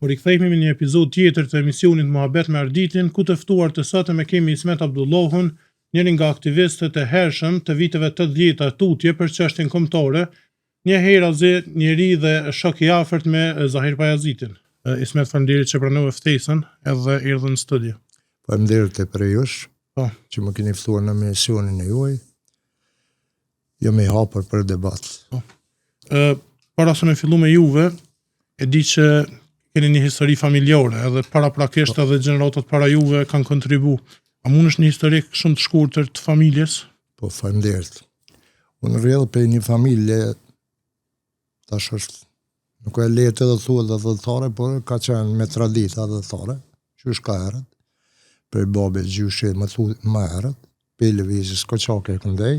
Po rikthehemi me një epizod tjetër të emisionit Muhabet me Arditin, ku të ftuar të sotëm e kemi Ismet Abdullahun, njërin nga aktivistët e hershëm të viteve 80-ta tutje për çështjen kombëtare, njëherazi njeri dhe shok i afërt me Zahir Pajazitin. Ismet, faleminderit që pranove ftesën edhe erdhe në studio. Faleminderit e prej jush, Po. që më keni ftuar në emisionin e juaj. Jam i hapur për debat. Ë para se me fillu me juve, e di që keni një histori familjare, edhe paraprakisht edhe gjeneratat para juve kanë kontribu. A mundesh një historik shumë të shkurtër të familjes? Po, faleminderit. Unë rrjedh prej një familje, tash është, nuk e lehtë edhe thuhet atdhetare, por ka qenë me traditë atdhetare, qysh ka herët, prej babe gjyshi më, thu, më herët, prej lëvizjes Koçake e këndej.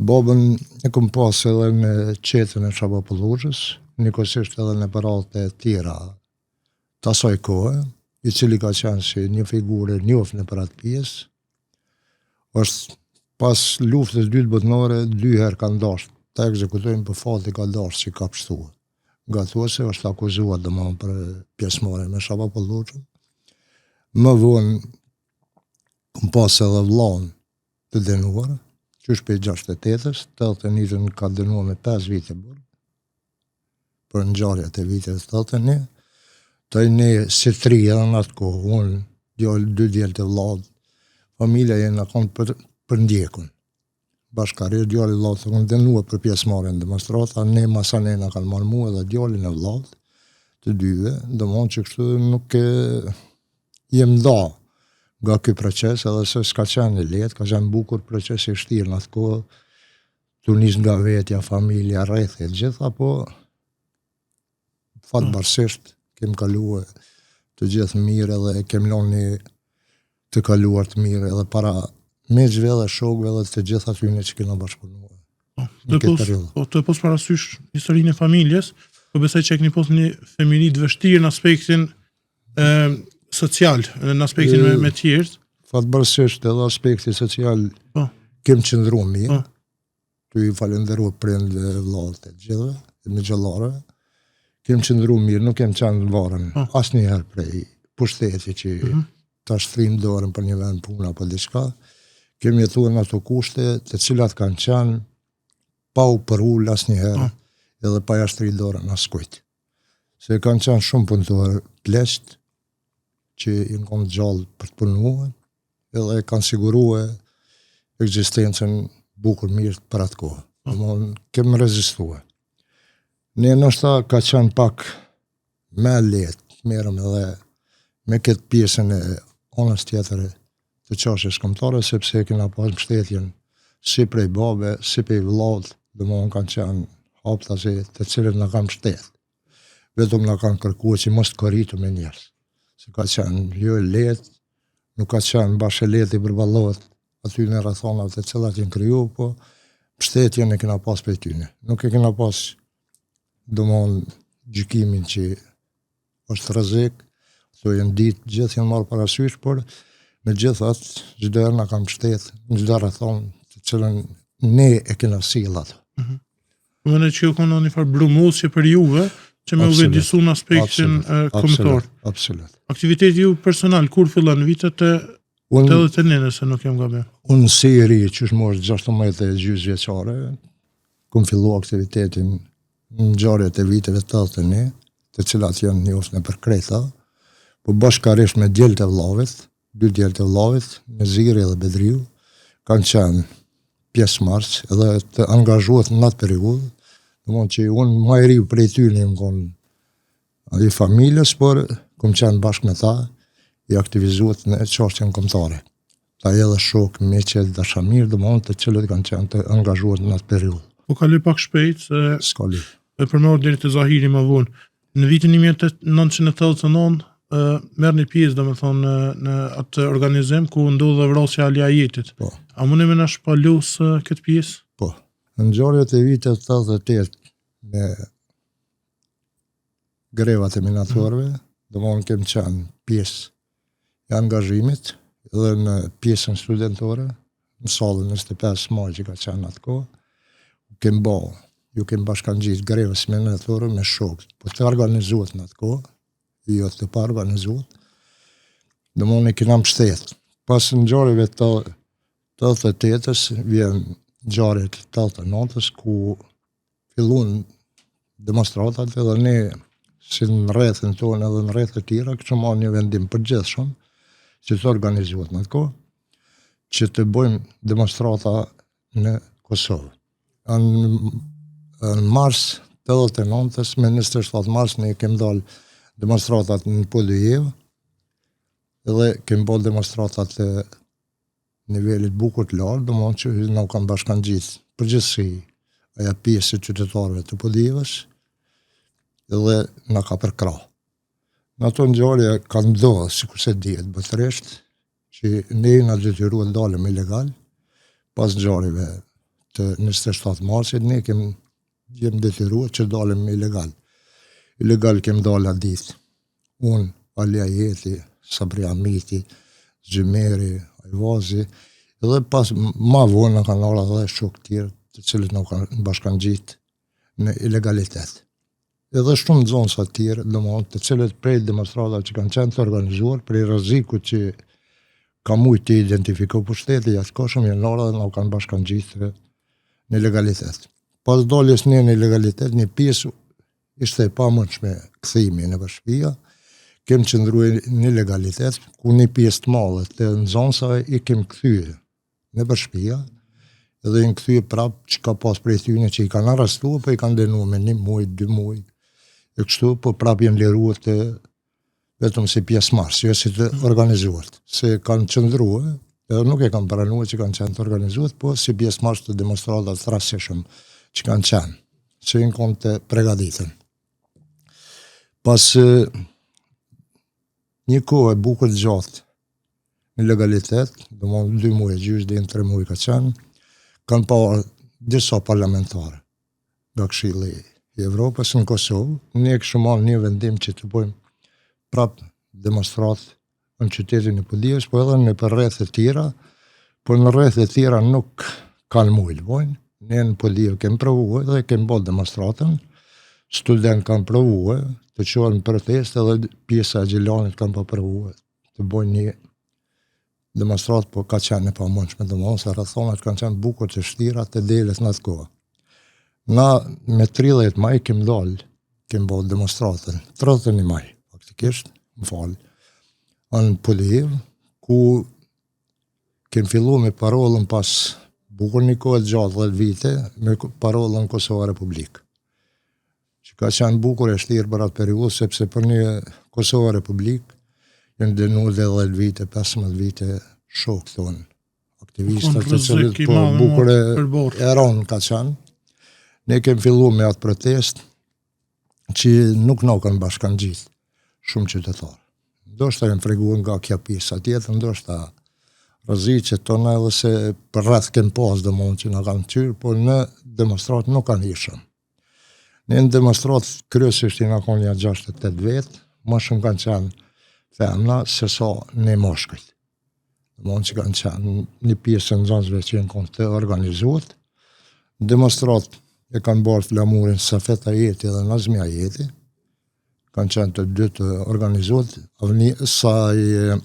Babën e kom pas edhe në çetën e Shaban Polluzhës, njëkohësisht edhe në parate e tjera të asaj kohe, i cili ka qenë si një figurë e njoft në për atë pjesë. Është pas luftës dytë botnore, dy herë kanë dashtë ta ekzekutojnë, po fati ka dashtë që ka pështuar. Nga thua se është akuzuar domethënë për pjesëmarrje me Shaban Polluzhën. Më vonë kom pas edhe vllanë të dënuar, qysh prej 68-ës, 81-ën ka dënuar me 5 vite burg, për ngjarjet e viteve 81. Të ne si tri edhe në atë kohë, unë, djalë, dy djelë të vllaut, familja jena konë për, përndjekun. Bashkarisht, djali vllaut të konë dënuar për pjesëmarrje në demonstrata, ne masanej na kanë marrë mua edhe djalin e vllaut, të dyve, domethonë që kështu nuk e jem nda nga ky proces, edhe se s'ka qenë i lehtë, ka qenë bukur proces i vështirë në atë kohë, tu nis nga vetja, familja, rrethi, të gjitha, po fatbardhësisht kem kalue të gjithë mirë edhe kem lënë një të kaluar të mirë edhe para miqve dhe shokëve edhe të gjithë atyne që kena bashkëpunuar. Po, Në të këtë pos, periudhë. po, të pos parasysh historinë e familjes, po besoj që e keni pos një fëmijëri të vështirë në aspektin e, social, në aspektin me, me tjerët. Fatbardhësisht edhe aspekti social Po. kem qëndru mirë, Po. tu i falenderu prindve, vëllazët të gjithëve, e me gjëllarëve. Kem qëndru mirë, nuk kem qenë varën Po. asnjëherë prej pushteti që Mhm. ta shtrim dorën për një vend punë apo diçka. Kem jetuar në ato kushte të cilat kanë qenë pa u përul asnjëherë Po. edhe pa ja shtri dorën askujt. Se kanë qenë shumë punëtorë pleqt që janë konë gjallë për të punuar edhe kanë siguruar ekzistencën bukur mirë për atë kohë. Po. Domthon kem rezistuar. Ne ndoshta ka qenë pak më lehtë, merrem edhe me këtë pjesën e anës tjetër të çështjes kombëtare sepse e kena pas mbështetjen si prej babe, si prej vëllaut, domethënë kanë qenë haptazi të cilët na kanë mbështet. Vetëm na kanë kërkuar që mos të korritu me njerëz. Se ka qenë jo e lehtë, nuk ka qenë bash e lehtë i përballohet aty në rrethanat të cilat janë kriju, po mbështetjen e kena pas prej tyne. Nuk e kena pas domthon gjykimin që është rrezik, ato janë ditë, gjithë janë marrë parasysh, por megjithatë, çdo herë na kanë mbështet, në çdo rrethanë të cilën ne e kena sjell atë. Po mendoj që kjo ka një farë brumosje për juve, që me u Absolut. vetëdisu në aspektin e, kombëtar. Absolut, absolut. Aktiviteti ju personal kur fillon në vitet e Unë 81 nëse nuk jam gabim. unë si i ri, që është moshë 16 e gjysë vjeçare, kum fillu aktivitetin në ngjarjet e viteve 81, të cilat janë njoft nëpër kreta, po bashkarisht me djelët e vllavit, dy djelët e vllavit, Neziri dhe Bedriu, kanë qenë pjesëmarrës edhe të angazhuar në atë periudhë, domethënë që unë më i riu prej tyre jam konë i familjes, por kom qenë bashkë me ta, i aktivizuar në çështjen kombëtare. Ta edhe shok, miqe, dashamirë, domethënë të cilët kanë qenë të angazhuar në atë periudhë. Po kaloj pak shpejt se S'ka lidhje. e për me ardhë deri te Zahiri më vonë. Në vitin 1989 ë merr një pjesë domethënë në, në atë organizim ku ndodh dhe vrasja e Ali Ajetit. Po. A mundem me na shpalos ë, këtë pjesë? Po. Në ngjarjet e vitit 88 me grevat e minatorëve, domethënë kem qenë pjesë e angazhimit edhe në pjesën studentore, në sallën 25 maj që ka qenë atë kohë, kem ba, ju kem bashkangjit grevës minatorëve me shokë, po të organizuat në atë kohë. Jo të paorganizuar. Domethënë i kena mbështet. Pas ngjarjeve të 88-ës, vjen ngjarjet të 89-ës, ku fillun demonstratat edhe ne si në rrethin tonë edhe në rrethe tjera, kishim marrë një vendim përgjithshëm që të organizuat në atë kohë, që të bëjmë demonstrata në Kosovë. Në, në mars 89-ës, me 27 mars, ne kem dalë demonstratat në Podujevë, edhe kem bërë demonstratat të nivelit bukur të lartë, domethënë që na u kanë bashkangjitë përgjithësi aja pjesë e qytetarëve të Podujevës, edhe na ka përkrah. Në ato ngjarje ka ndodhë, sikurse dihet botërisht, që ne na detyruan dalim ilegal, pas ngjarjeve të 27 marsit, ne kem jem detyruar që dalim ilegal. Ilegal kem dalë atë ditë. Unë, Ali Ajeti, Sabri Amiti, Zymeri, Ajvazi, edhe pas ma vonë na kanë ardhur edhe shokë tjerë, të cilët na kanë bashkangjitë në ilegalitet. Edhe shumë nxënësa të tjerë, domethënë të cilët prej demonstratave që kanë qenë të organizuar, prej rrezikut që ka mujtë të identifikoj pushteti i atëkohshëm, janë ardhur dhe na u kanë bashkangjitë në ilegalitet. Pas daljes ne në ilegalitet, një pjesë ishte e pamundshme kthimi nëpër shpia, kem qëndru në ilegalitet, ku një pjesë të madhe të nxënësave i kem kthye nëpër shpia, edhe janë kthye prap që ka pas prej tyne që i kanë arrestu, po i kanë dënu me një muj, dy muj, e kështu, po prap janë liruar të vetëm si pjesëmarrës, jo si të organizuar, se kanë qëndruar, edhe nuk e kanë pranuar që kanë qenë të organizuar, po si pjesëmarrës të demonstratave të rastësishëm që kanë qenë, që janë konë të pregaditën. Pas një kohë e bukur gjatë në ilegalitet, domethënë dy muaj e gjysë, deri në tre muaj ka qenë, kanë pa disa parlamentarë nga Këshilli i Evropës në Kosovë, ne kishim marrë një vendim që të bëjmë prap demonstratë në qytetin e Podujevës, po edhe nëpër rrethe tjera, por në rrethe tjera nuk kanë mujtë të bojnë. Ne në Podujevë kem provu dhe kem bërë demonstratën, student kanë provu të çohen në protestë edhe pjesa e Gjilanit kanë pa provu të bojnë një demonstratë, po ka qenë e pamundshme, domethënë se rrethonat kanë qenë bukur të shtira të delet në atë kohë. Na me 30 maj kem dalë, kem bërë demonstratën, 31 maj, faktikisht, më falë, në Podujevë, ku kem fillu me parollën pas bukur një kohë të gjatë 10 vite, me parollën Kosova Republikë. Që ka qenë bukur e shtirë për atë periudhë, sepse për një Kosova Republikë, janë dënu dhe 10 vite, 15 vite shokë tonë, aktivistat të cilët po bukur e, e ronë ka qenë. Ne kem fillu me atë protestë, që nuk na kanë bashkangjitë shumë qytetarë. Ndoshta janë friguar nga kjo pjesa tjetër, ndoshta rreziqet tona edhe se përreth kem pas domethënë që na kanë kqyrë, por në demonstratë nuk kanë hi shumë. Ne në demonstratë kryesisht jena konë nja 68 vetë, ma shumë kanë qenë femna se sa ne meshkujt. Domethënë që kanë qenë një pjesë e nxënësve që janë konë të organizuar. Demonstratë e kanë bartë flamurin Safet Ajeti dhe Nazmi Ajeti, kanë qenë të dy të organizuar, Avni, sa i,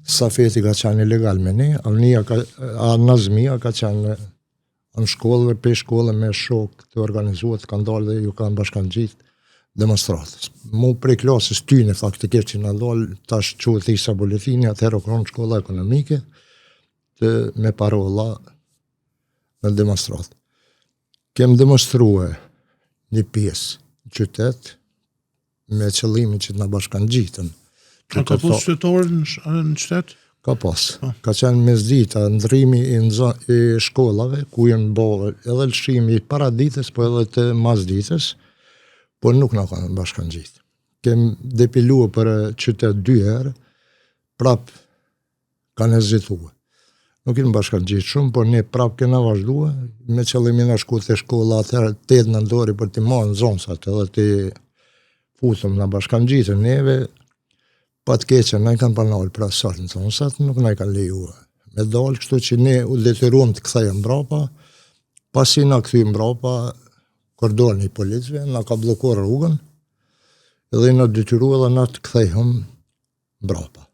Safeti ka qenë ilegal me ne, Avnia ka, a Nazmia ka qenë në shkollë dhe prej shkolle me shokë të organizuar të kanë dalë dhe ju kanë bashkangjitë demonstratës. Mu prej klasës tyne faktikisht që na dalë, tash quhet Isa Boletini, atëherë u konë shkolla ekonomike, të me parola në demonstratë. Kem demonstrue një pjesë në qytet, me qëllimin që të na bashkangjiten. A ka pas qytetarë në, në qytet? Ka pas. Po. Ka qenë mesdita, ndrrimi i, nxo, i shkollave, ku janë bo edhe lëshimi i paraditës, po edhe të masditës, po nuk na kanë bashkangjitë. Kem defilue për qytet dy herë, prap kanë hezitue. Nuk janë bashkangjitë shumë, por ne prap kena vazhdue, me qëllimin na shku te shkolla atëherë 8 nëntori për t'i marrë nxënësat edhe t'i futëm na bashkangjitën neve, pa të keqen, na i kanë pa nalë pra sot nxënësat, nuk na i kanë lejue. Me dalë, kështu që ne u detyruam të kthehemi mbrapa, pasi na kthyem mbrapa, kordoni i policëve, na ka bllokuar rrugën, Edhe na detyru edhe na të kthehëm mbrapa.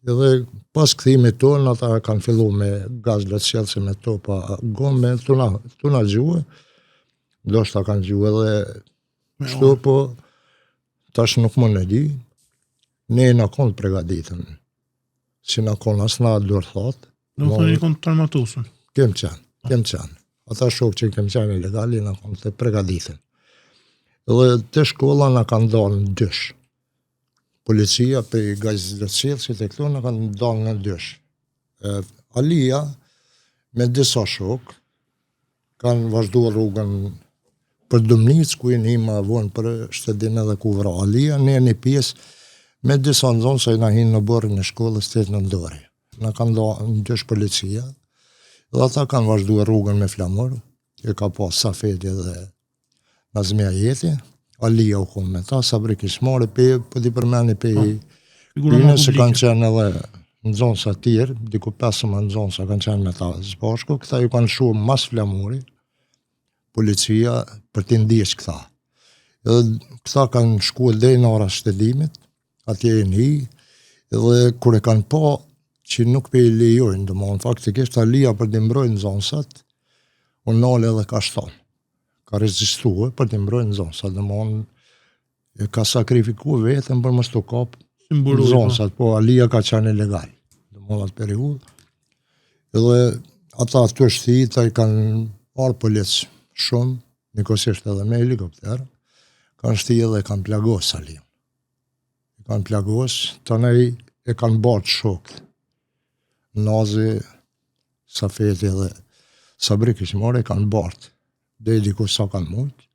Edhe pas kthimit tonë, ata kanë fillu me gaz lotsjellës me topa gome, tu na, tu na gjue, ndoshta kanë gjue edhe kështu, po tash nuk mun e di, ne jena konë të pregaditun, s'jena konë as na dorëthatë. Domethonë jeni konë të armatosun? Kem qenë, kem qenë. Ata shokë që kem qenë ilegal, jena konë të pregaditun. Edhe te shkolla na kanë dalë në dysh. Policia prej gazlotsjellësit e këto na kanë dalë në dysh. E, Alia me disa shokë kanë vazhdu rrugën për Dumnicë, ku i ma vonë për shtedim edhe ku vra Alia, ne një pjesë me disa nxonësa jena hinë në oborrin e shkollës 8 Nëntori. Na kanë da në dysh policia, dhe ata kanë vazhdu rrugën me flamur, e ka pas Safeti dhe Nazmi Ajeti, Alia u konë me ta, Sabri Kishmari, pe, po t'i përmeni pe po, i se kanë qenë edhe nxonësa tjerë, diku 15 nxonësa kanë qenë me ta së bashku, këta ju kanë lshu mas flamuri, policia për t'i ndjek këta. Edhe këta kanë shku deri në ara stadiumit, atje janë hi, edhe kur e kanë pa që nuk pe i lejojnë, domethonë faktikisht Alia për t'i mbrojtë nxënësat, u nalë edhe ka shtonë. Ka rezistue për t'i mbrojtë nxënësat, domethonë e ka sakrifiku veten për mos t'u kap nxënësat, po Alia ka qenë ilegal, domethonë atë periudhë. Edhe ata aty shti, i kanë ardhë policë shumë, njëkohësisht edhe me helikopter, kanë shti edhe kanë plagos Aliun. E kanë plagos, tanej e kanë bartë shokët. Nazi, Safeti edhe Sabri Kishmari e kanë bartë. Deri diku sa kanë mujtë.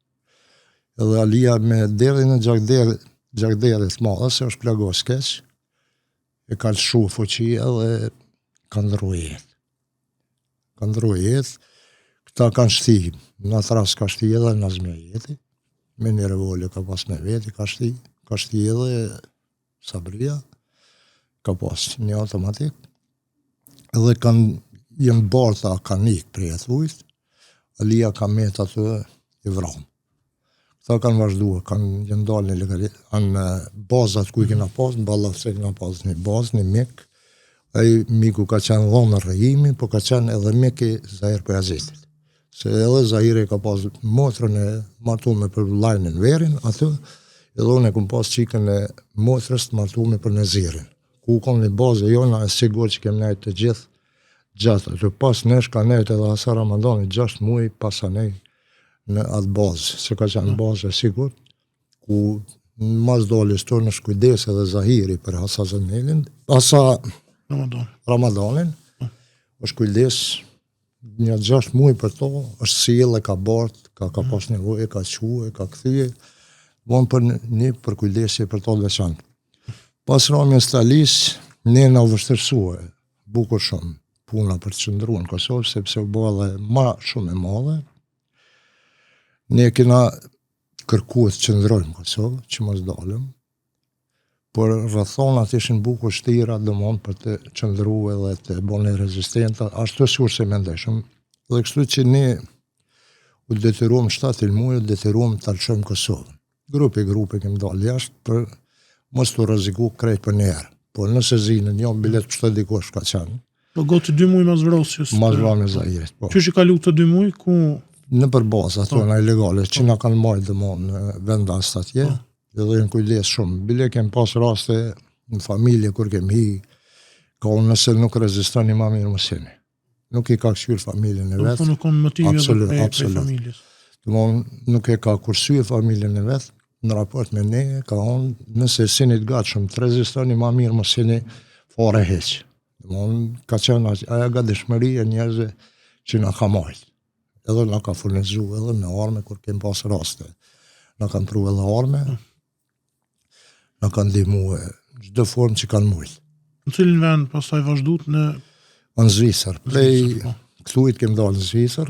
Edhe Alia me derdhjen e gjakderdh, gjakderdhjes të madhe, se është plagos keq, e ka lëshu fuqia edhe ka ndrru jetë. Ka ndrru jetë, këta kanë shti, në atë rast ka shti edhe Nazmi Ajeti, me një revole ka pas me veti, ka shti, ka shti edhe Sabria, ka pas një automatik, edhe kanë janë barta, kanë ikë prej atujt, Alia ka met aty i vramë. Këta kanë vazhdu, kanë janë dalë në legali, në bazat ku i kena pas, në Ballavc e kena pas një bazë, një mik, ai miku ka qenë dhëndër imi, po ka qenë edhe mik i Zahir Pajazitit. Se edhe Zahiri ka pas motrën e martume për vllain Enverin, aty, edhe unë e kom pas çikën e motrës të martume për Nezirin. Ku kom një bazë e jona e sigurt që kem nejtë të gjithë gjatë. Aty pas nesh ka nejtë edhe Hasa Ramadani, 6 muaj pas anej në atë bazë, se ka qenë bazë e sigurt, ku mas daljes tonë është kujdes edhe Zahiri për Hasa Zenelin, Hasa Ramadan. Ramadanin, është kujdes një gjashtë muaj për to, është sjell e ka bart, ka, ka pas nevojë, ka çu, e ka kthye, von për një përkujdesje për to të veçantë. Pas ramjes të Alisë, ne na u vështirësua bukur shumë puna për të qëndruar në Kosovë, sepse u bë edhe ma shumë e madhe. Ne kena kërku të qëndrojmë në Kosovë, që mos dalim, por rrethonat ishin bukur shtira, domthon për të qëndru edhe të bënë rezistenca, ashtu sikurse mendojshëm. Dhe kështu që ne u detyruam 7 muaj, u detyruam të lëshojmë Kosovën. Grupe grupe kem dalë jashtë për mos të rreziku krejt për një herë. Po nëse zinë një bilet pështë dikush ka qenë. Po gati dy muaj mas vrasjes. Mas vrasjes Zahirit, po. Qysh i kalu këto dy muaj ku nëpër baza ato po. na ilegale që na kanë marrë domon vendas atje. Po. Dhe janë kujdes shumë. Bile kem pas raste në familje kur kem hi, ka unë nëse nuk rezistoni ma mirë mos jeni. Nuk i ka kqyr familjen e vet. Nuk kanë motive absolut, prej, absolut. prej familjes. Domthon nuk e ka kursye familjen e vet në raport me ne, ka thonë nëse s'jeni të gatshëm të rezistoni ma mirë mos jeni fare hiç. Domthon ka qenë ajo gatishmëri e njerëzve që na ka majt. Edhe na ka furnizu edhe me arme kur kem pas raste. Na kanë pru edhe arme, mm. na kanë ndihmu çdo formë që kanë mujt. Në cilin vend pastaj vazhdut në Në Zvicër. Prej po. këtuit kem dalë në Zvicër,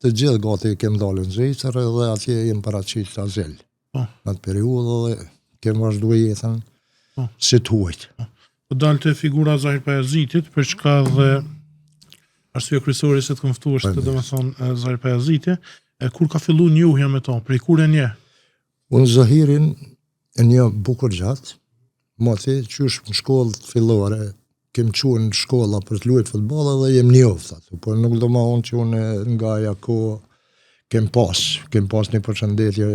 të gjithë gati kem dalë në Zvicër edhe atje jem paraqit azil. Po. Në atë periudhë edhe kem vazhdu jetën po. si të huajt. Po. Po dal te figura e Zahir Pajazitit, për çka dhe arsyeja kryesore se të kom ftu është domethënë Zahir Pajaziti, e kur ka fillu njohja me to, prej kur e njeh? Unë Zahirin E njoh bukur gjatë, moti, qysh në shkollë fillore, kem çu në shkolla për të luajt futboll edhe jem njoft aty, por nuk do me thonë që unë nga ajo kohë kem pas, kem pas një përshëndetje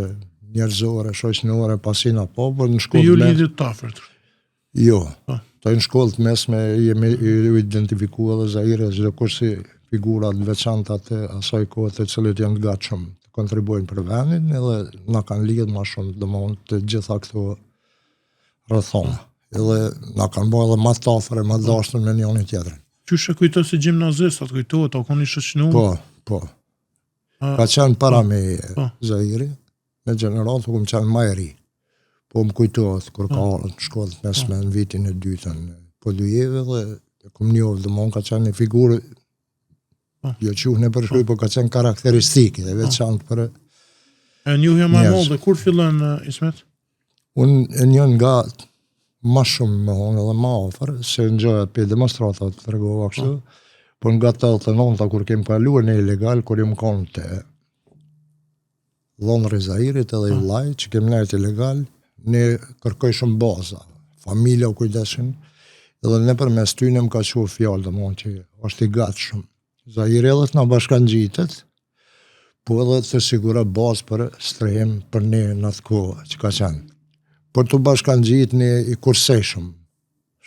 njerëzore, shoqënore, pasina po, por në shkollë Jo lidhje të afërt. Jo. Po. Të në shkollë të mesme jemi identifiku edhe Zahiri e çdokush si figura të veçanta të asaj kohe të cilët janë të gatshëm të kontribuojnë për vendin edhe na kanë lidhë ma shumë, domethonë të gjitha këto rrethana. Edhe na kanë bërë edhe ma të afër e ma të dashur me njëri tjetrin. Qysh e kujton si gjimnazist, a të kujtohet, a u kon i shoqënuar? Po, po. Ka qenë para po. me po. Zahiri, me gjeneratë, po kom qenë ma i ri. Po më kujtohet, kur ka po. ardhë në shkollë të mesme në vitin e dytë në Podujevë dhe kom njohë, domethonë ka qenë një figurë, jo që unë e përshkruj, po ka qenë karakteristike dhe veçantë për E njohja ma e madhe, kur fillon Ismet? Unë e njoh nga ma shumë me thonë edhe ma afër, se ngjoja për demonstratat të tregova kështu, po. por nga 89-ta kur kem kaluar në ilegal, kur jam konë te dhëndri i Zahirit edhe i po. vllai që kem nejt ilegal, ne kërkojshëm baza, familja u kujdeshin, edhe nëpërmes tyne më ka çu fjalë, domethonë që është i gatshëm. Zahiri edhe të na bashkangjitet, po edhe të sigura bazë për strehim për ne në atë kohë që ka qenë. Për t'u bashkangjit ne i kursejshëm,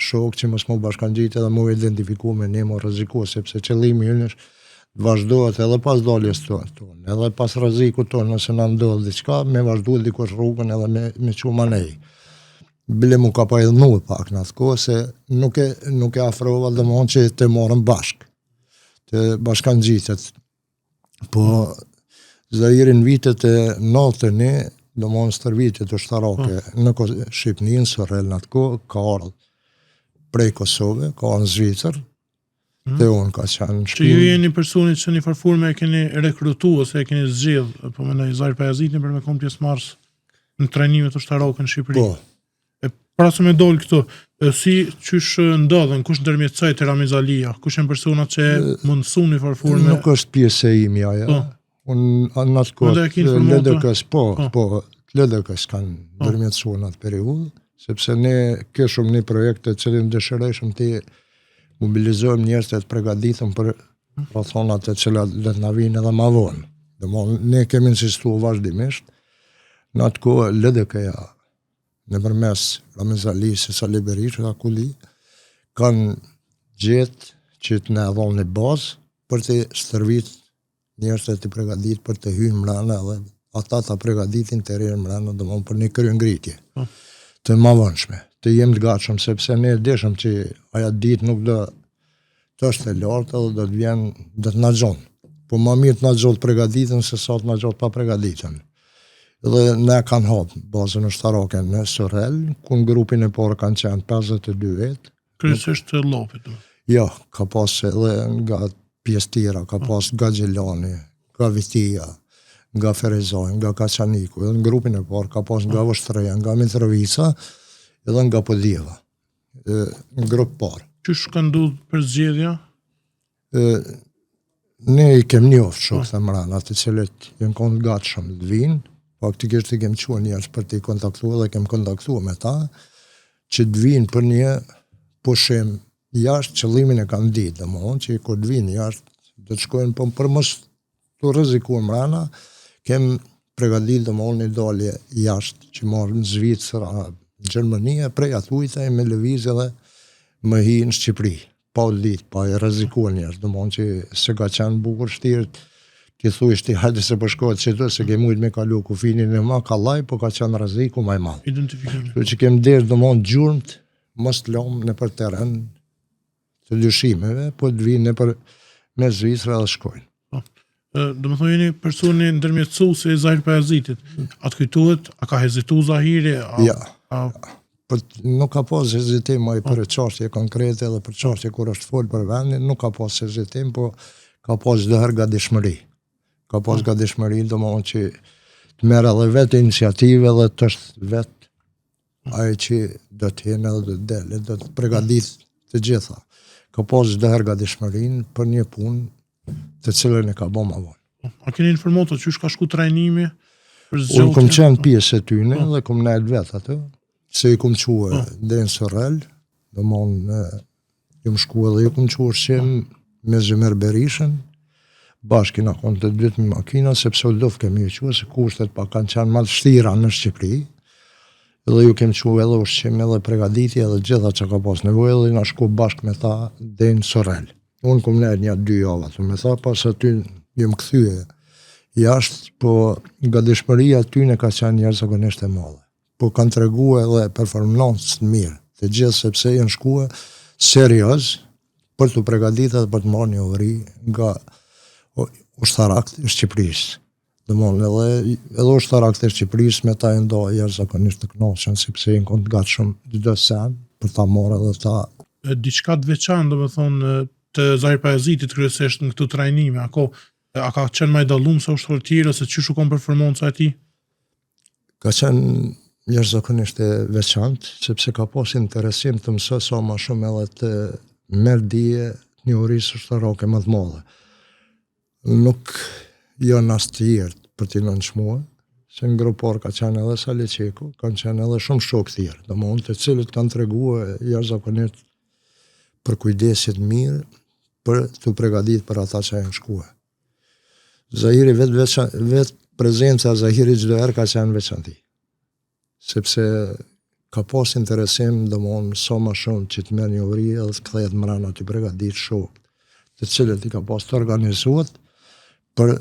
shokë që mos m'u bashkangjit edhe m'u identifiku me ne, m'u rreziku, sepse qëllimi ynë është të vazhdohet edhe pas daljes tonë, tonë, edhe pas rrezikut tonë, nëse na ndodh diçka, me vazhdu dikush rrugën edhe me, me çu manej. Bile mu ka pa idhnu pak në atë kohë, se nuk e, nuk e afrova domethonë që të morëm bashkë të bashkangjitet. Po, Zahiri në vitet e 91, domethonë stërvitjet ushtarake po. në Shqipni, në Surrel në atë kohë, ka ardhë prej Kosove, ka ardhë në Zvicër, mm. te unë ka qenë në shpi. Që ju jeni personi që një farë forme e keni rekrutu ose e keni zgjedh, po mendoj Zahir Pajazitin për me konë pjesëmarrës në trajnimet ushtarake në Shqipëri. Po, E para se me dol këtu, e, si qysh ndodhën, kush ndërmjetësoi te Ramiz Alia, kush janë personat që mundësuan një farë forme? Nuk është pjesë e imja ajo. Po. Unë në atë kohë LDK-s, po, po, po LDK-s kanë po. ndërmjetësuar në atë periudhë, sepse ne kishëm një projekt të cilin dëshirojshëm të mobilizojmë njerëz të përgatitëm për rrethanat të cilat do të na vijnë edhe ma vonë. Domthonë ne kemi insistuar vazhdimisht në atë kohë LDK-ja nëpërmes Ramiz Alisë, Sali Berishës, a ku di, kanë gjetë që të na dhonë një bazë për të stërvit njerëz të të pregadit për të hynë mrena dhe ata ta pregaditin terrenin mrena, domethonë për një kryengritje po. të mavonshme, të jem të gatshëm, sepse ne dishëm që aja ditë nuk do të është e lartë edhe do të vjen, do të na gjonë. Po ma mirë të na gjonë të pregaditën se sa të na gjonë pa pregaditën. Dhe na kanë hapë bazën ushtarake në Surrel, ku në grupin e parë kanë qenë 52 vetë. Kryesisht të Llapit? Jo, ka pas edhe nga pjesë tjera, ka po. pas nga Gjilani, nga Vitia, nga Ferizaj, nga Kaçaniku, edhe në grupin e parë ka pas nga po. Vushtrria, nga Mitrovica, edhe nga Podujeva. në grup parë. Qysh ka ndodhë përzgjedhja? Ne i kem njoftë shokët po. mrena, të cilët janë konë të gatshëm të vinë, faktikisht i kem çuar njerëz për t'i kontaktuar dhe kem kontaktuar me ta, që të vinë për një pushim jashtë, qëllimin e kanë ditë, domethonë që kur të vinë jashtë, do të shkojnë po për mos t'u rreziku mrena, kem pregatit domethonë një dalje jashtë, që marrë në Zvicër, a në Gjermani, e prej atujta e me lëviz edhe me hi në Shqipëri, pa u ditë, pa i rrezikuar njerëz, domethonë që se ka qenë bukur shtirë, ti thujsh ti hajde se po shkohet që të, se ke mujtë me kalu kufinin e ma kallaj, po ka qenë rreziku ma i madh. Identifikimi. Kështu që kem dashtë domethonë gjurmët, mos të lomë nëpër terren, të dyshimeve, po të vinë nëpër me Zvicra dhe shkojnë. Po. Domethonë jeni personi ndërmjetësues i Zahir Pajazitit. A të kujtohet, a ka hezitu Zahiri? A, ja. A... Po, nuk ka pas hezitim ai për po. çështje konkrete dhe për çështje kur është fol për vendin, nuk ka pas hezitim, po ka pas çdo herë gatishmëri. Ka pas po. gatishmëri, domethonë që të merr edhe vetë iniciativë dhe të është vetë Ai që do të hinë edhe do të delë, do të pregadit të gjitha. Ka pas çdo herë gatishmërinë për një punë të cilën e ka bo ma vonë. A keni informata qysh ka shku trajnimi? Unë kom qenë pjesë e tyne po. dhe kom nejtë vetë aty. Se i kum çue Po. deri në Sorrel, domthon jom shku edhe ju kum çu ushqim me Zymer Berishën, bashkë jena konë të dytë me makina, sepse u dofke me ju çu, se kushtet pak kanë qenë ma të vështira në Shqipëri, edhe ju kem çu edhe ushqim, edhe pregaditje, edhe gjitha që ka pas nevojë, edhe jena shku bashkë me ta deri në Sorrel. Unë kum nejt nja dy javë aty me ta, pas aty jom kthye jashtë, po gatishmëria atyne ka qenë jashtëzakonisht e madhe. Po kanë tregu edhe performancë të mirë, të gjithë sepse janë shkue serioz për t'u pregaditë dhe për të marrë njohuri nga ushtarakët e Shqipërisë. Domthon edhe edhe ushtarakët e Shqipërisë me ta janë do jashtëzakonisht të kënaqur sepse janë konë të gatshëm çdo sen për ta marrë edhe ta Diçka të veçantë, domethënë të Zahir Pajazitit kryesisht në këto trajnime, a ko a ka qenë më i dallum se ushtarët tjerë ose qysh u kon performanca e tij? Ka qenë jashtëzakonisht e veçantë, sepse ka pas interesim të mësoj sa ma shumë edhe të merr dije njohurisë ushtarake më të madhe. Nuk janë as të tjerë për t'i nënçmuar, se në grup parë ka qenë edhe Sali Çeku, kanë qenë edhe shumë shokë tjerë, domethënë të cilët kanë treguar jashtëzakonisht përkujdesje të mirë për t'u pregatit për ata që janë shkuar. Zahiri vetë veça, vetë prezenca e Zahirit çdo herë ka qenë veçanti. Sepse ka pas interesim, domethënë, sa ma shumë që të merr njohuri edhe të kthehet mrena t'i pregadit shokët, të cilët i ka pas të organizuat për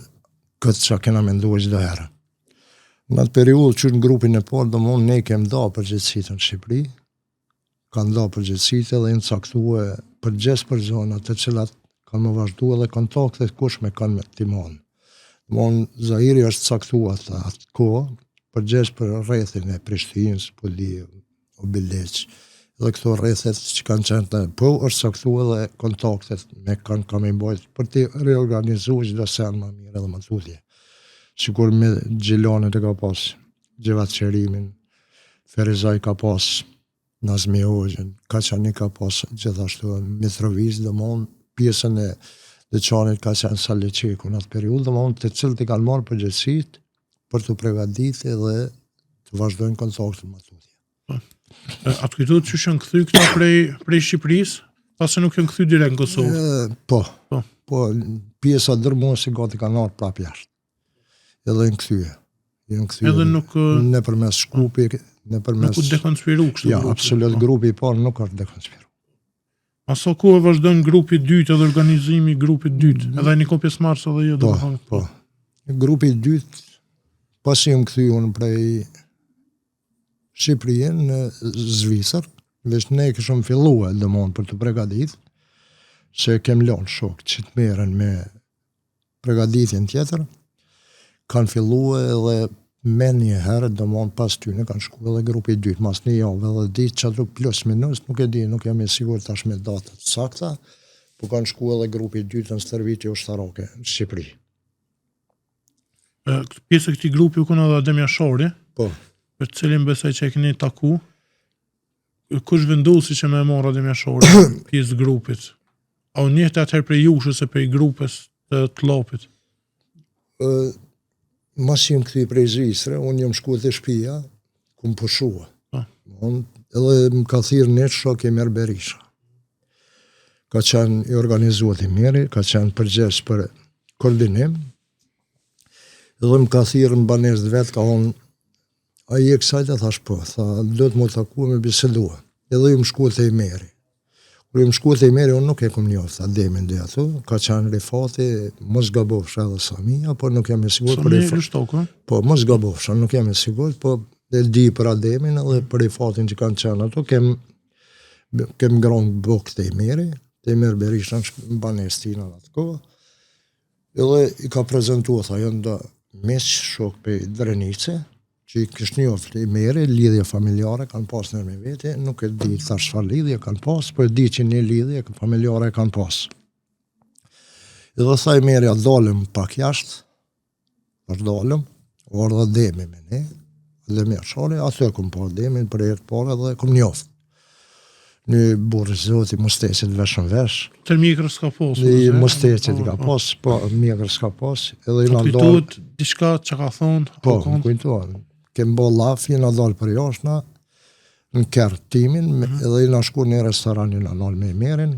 këtë që kena menduar çdo herë. Në atë periudhë që në grupin e parë, domethënë, ne kem da përgjegjësitë në Shqipëri, kanë da përgjegjësitë edhe janë caktue përgjegjës për zona të cilat kanë me vazhdu edhe kontaktet kush me kanë me t'i manë. Domethënë, Zahiri është caktu atë, atë kohë, përgjegjës për rrethin e Prishtinës, po di, Obiliq, edhe këto rrethet që kanë qenë të, po është caktu edhe kontaktet me kanë ka me mbajt për t'i reorganizu çdo sen ma mirë edhe ma tutje. Sikur me Gjilanit e ka pas Xhevat Qerimin, Ferizaj ka pas Nazmi Hoxhën, Kaçani ka pas gjithashtu Mitrovicë, domethënë pjesën e Deçanit ka qenë Sali Çeku në atë periudhë, domethënë të cilët i kanë marrë përgjegjësitë për t'u pregatit edhe të vazhdojnë kontaktet më tutje. Po. A të kujtohet qysh janë kthy këta prej, prej Shqipërisë? Pa se nuk janë kthy direkt në Kosovë. E, po, po, po, pjesa dërmuese gati kanë ardhë prapë jashtë. Edhe janë kthye. Janë kthye. Edhe nuk nëpërmes Shkupi, nëpërmes Nuk u dekonspiru kështu. Ja, absolut po. grupi i parë nuk është dekonspiru. A sa kohë vazhdon grupi i dytë edhe organizimi i grupit të dytë? Mm. Edhe një kohë pjesëmarrës edhe jo, po, domethënë. Po. Grupi i dytë pasi jam kthy unë prej Shqipërie në Zvicër, veç ne kishim fillue domethënë për t'u pregadit, se kem lonë shokë që të merren me pregaditjen tjetër, kanë fillue edhe menjëherë, domethënë pas tyne, kanë shku edhe grupi i dytë, mas një javë edhe ditë që ato plus minus, nuk e di, nuk jam i sigurt tash me datat sakta, po kanë shku edhe grupi i dytë në stërvitje ushtarake në Shqipëri. Këtë pjesë e këtij grupi u kon edhe Adem Jashari, po. për të cilin besoj që e keni taku. Kush vendosi që me e marrë Adem Jasharin pjesë grupit? A u njihte atëherë prej jush ose prej grupës të të Llapit? Ë masi jam kthy prej Zvicre, unë jam shku te shtëpia, kum pushua. Po. Unë edhe më ka thirrë një shok Imer Berisha. Ka qenë i organizuar Imeri, ka qenë përgjegjës për koordinim. Edhe më ka thirrë në banesë të vet, ka thonë A je kësaj të thash po, tha, duhet m'u taku me bisedua. Edhe jam shku te Imeri. Kur jam shku te Imeri, unë nuk e kum njoftë Ademin dhe ato, ka qenë Rifati, mos gabofsha edhe Samia, po nuk jam i sigurt për Rifat. Lushtoku? Po, mos gabofsha, nuk jam i sigurt, po e di për Ademin edhe për Rifatin që kanë qenë ato, kem, kem ngronë bukë te Imeri, te Imer Berisha në banesë tina në atë kohë, Edhe i ka prezentu, tha, janë do miq shok prej Drenice, që i kish njoft Imeri, lidhje familjare kanë pas nërmjet vete, nuk e di tash çfarë lidhje kanë pas, po e di që një lidhje familjare kanë pas. Edhe tha Imeri, a dalim pak jashtë, Tash dalëm, u ardhë Ademi me ne, Adem Jashari, aty e kom pa Ademin për herë të parë edhe e kom njoft. Një burrë i zoti, musteqet vesh në vesh. Të mjekër s'ka pas. Një musteqet i ka po. pas, po, mjekër s'ka pas. Edhe jena dalë... Kujtohet diçka që ka thonë? Po, më kujtohet. Kem bo llaf, jena dalë përjashta, na. Në kerr timin, mm -hmm. edhe jena shku në restoran jena nalë me Ymerin,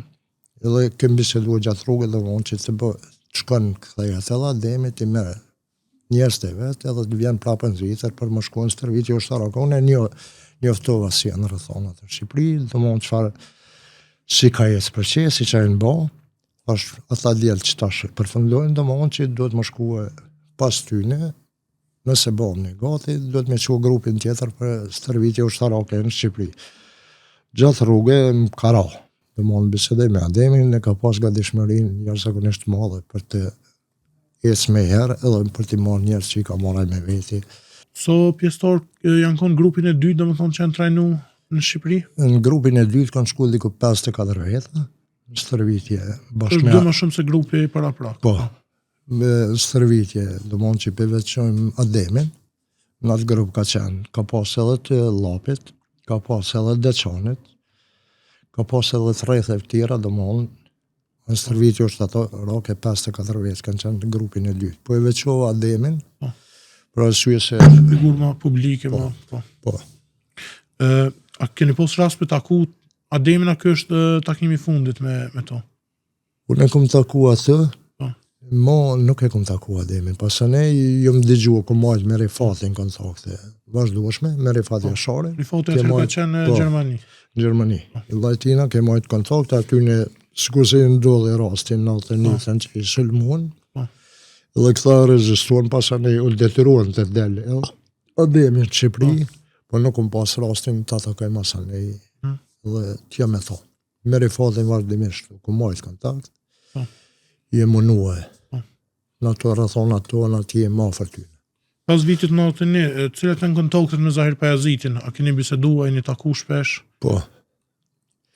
edhe kem bisedu gjatë rrugës dhe vonë që të bë, të shkon kthehet edhe Ademi t'i merr njerëzit e vet edhe të vjen prapë në Zvicër për me shku në stërvitje ushtarake. Unë e njo, njoftova si janë rrethonat në Shqipëri, domethënë çfarë si ka ecë procesi që janë bo, Tash ata djel që tash përfundojnë, domethënë që duhet me shku pas tyne, nëse bëhemi gati, duhet me çu grupin tjetër për stërvitje ushtarake në Shqipëri. Gjatë rruge më ka ra, domethënë bisedoj me Ademin, e ka pas gatishmërinë jashtëzakonisht të madhe për të ecë menjëherë edhe për t'i marrë njerëz që i ka marrë ai me veti. Sa pjesëtar janë konë grupin e dytë, domethënë që janë trajnu në Shqipëri? Në grupin e dytë kanë shku diku 54 veta, në stërvitje bashkë me... Është dy më shumë se grupi paraprak. Po, me stërvitje, domethënë që pe veçojmë Ademin, në atë grup ka qenë, ka pas edhe të Llapit, ka pas edhe të Deçanit, ka pas edhe të rretheve tjera, domethënë, Në stërvitje ushtarake 54 vetë, kanë qenë në grupin e dytë. Po e veçova Ademin, po. për arsye se... Figurë ma publike, po, ma, po. Po. E, a keni pas rast me taku Ademin, a ky është takimi i fundit me, me to? Unë e kom taku atë, po. mo nuk e kom taku Ademin, pasanej jom dëgju, kom majtë me Rifatin kontakte, vazhdueshme, me Rifat po. Jasharin. Rifati atëherë ka qenë në po. Gjermani. Në Gjermani. I vllai tina ke majtë kontakt, aty në sikurse i ndodhi rasti në 99 që i sulmuan. Po. Dhe këta rezistuan pasanej u detyruan të del. Edhe Ademi në Shqipëri, po, po nuk kom pas rastin ta takoj masanej hmm. dhe t'ja me thonë. Me Rifatin vazhdimisht, kom majtë kontakt, po. je munue. Po. Në ato rrethona tona të jem afër tyne. Pas vitit 91, cilat janë kontaktet me Zahir Pajazitin? A keni biseduar, a jeni taku shpesh? Po.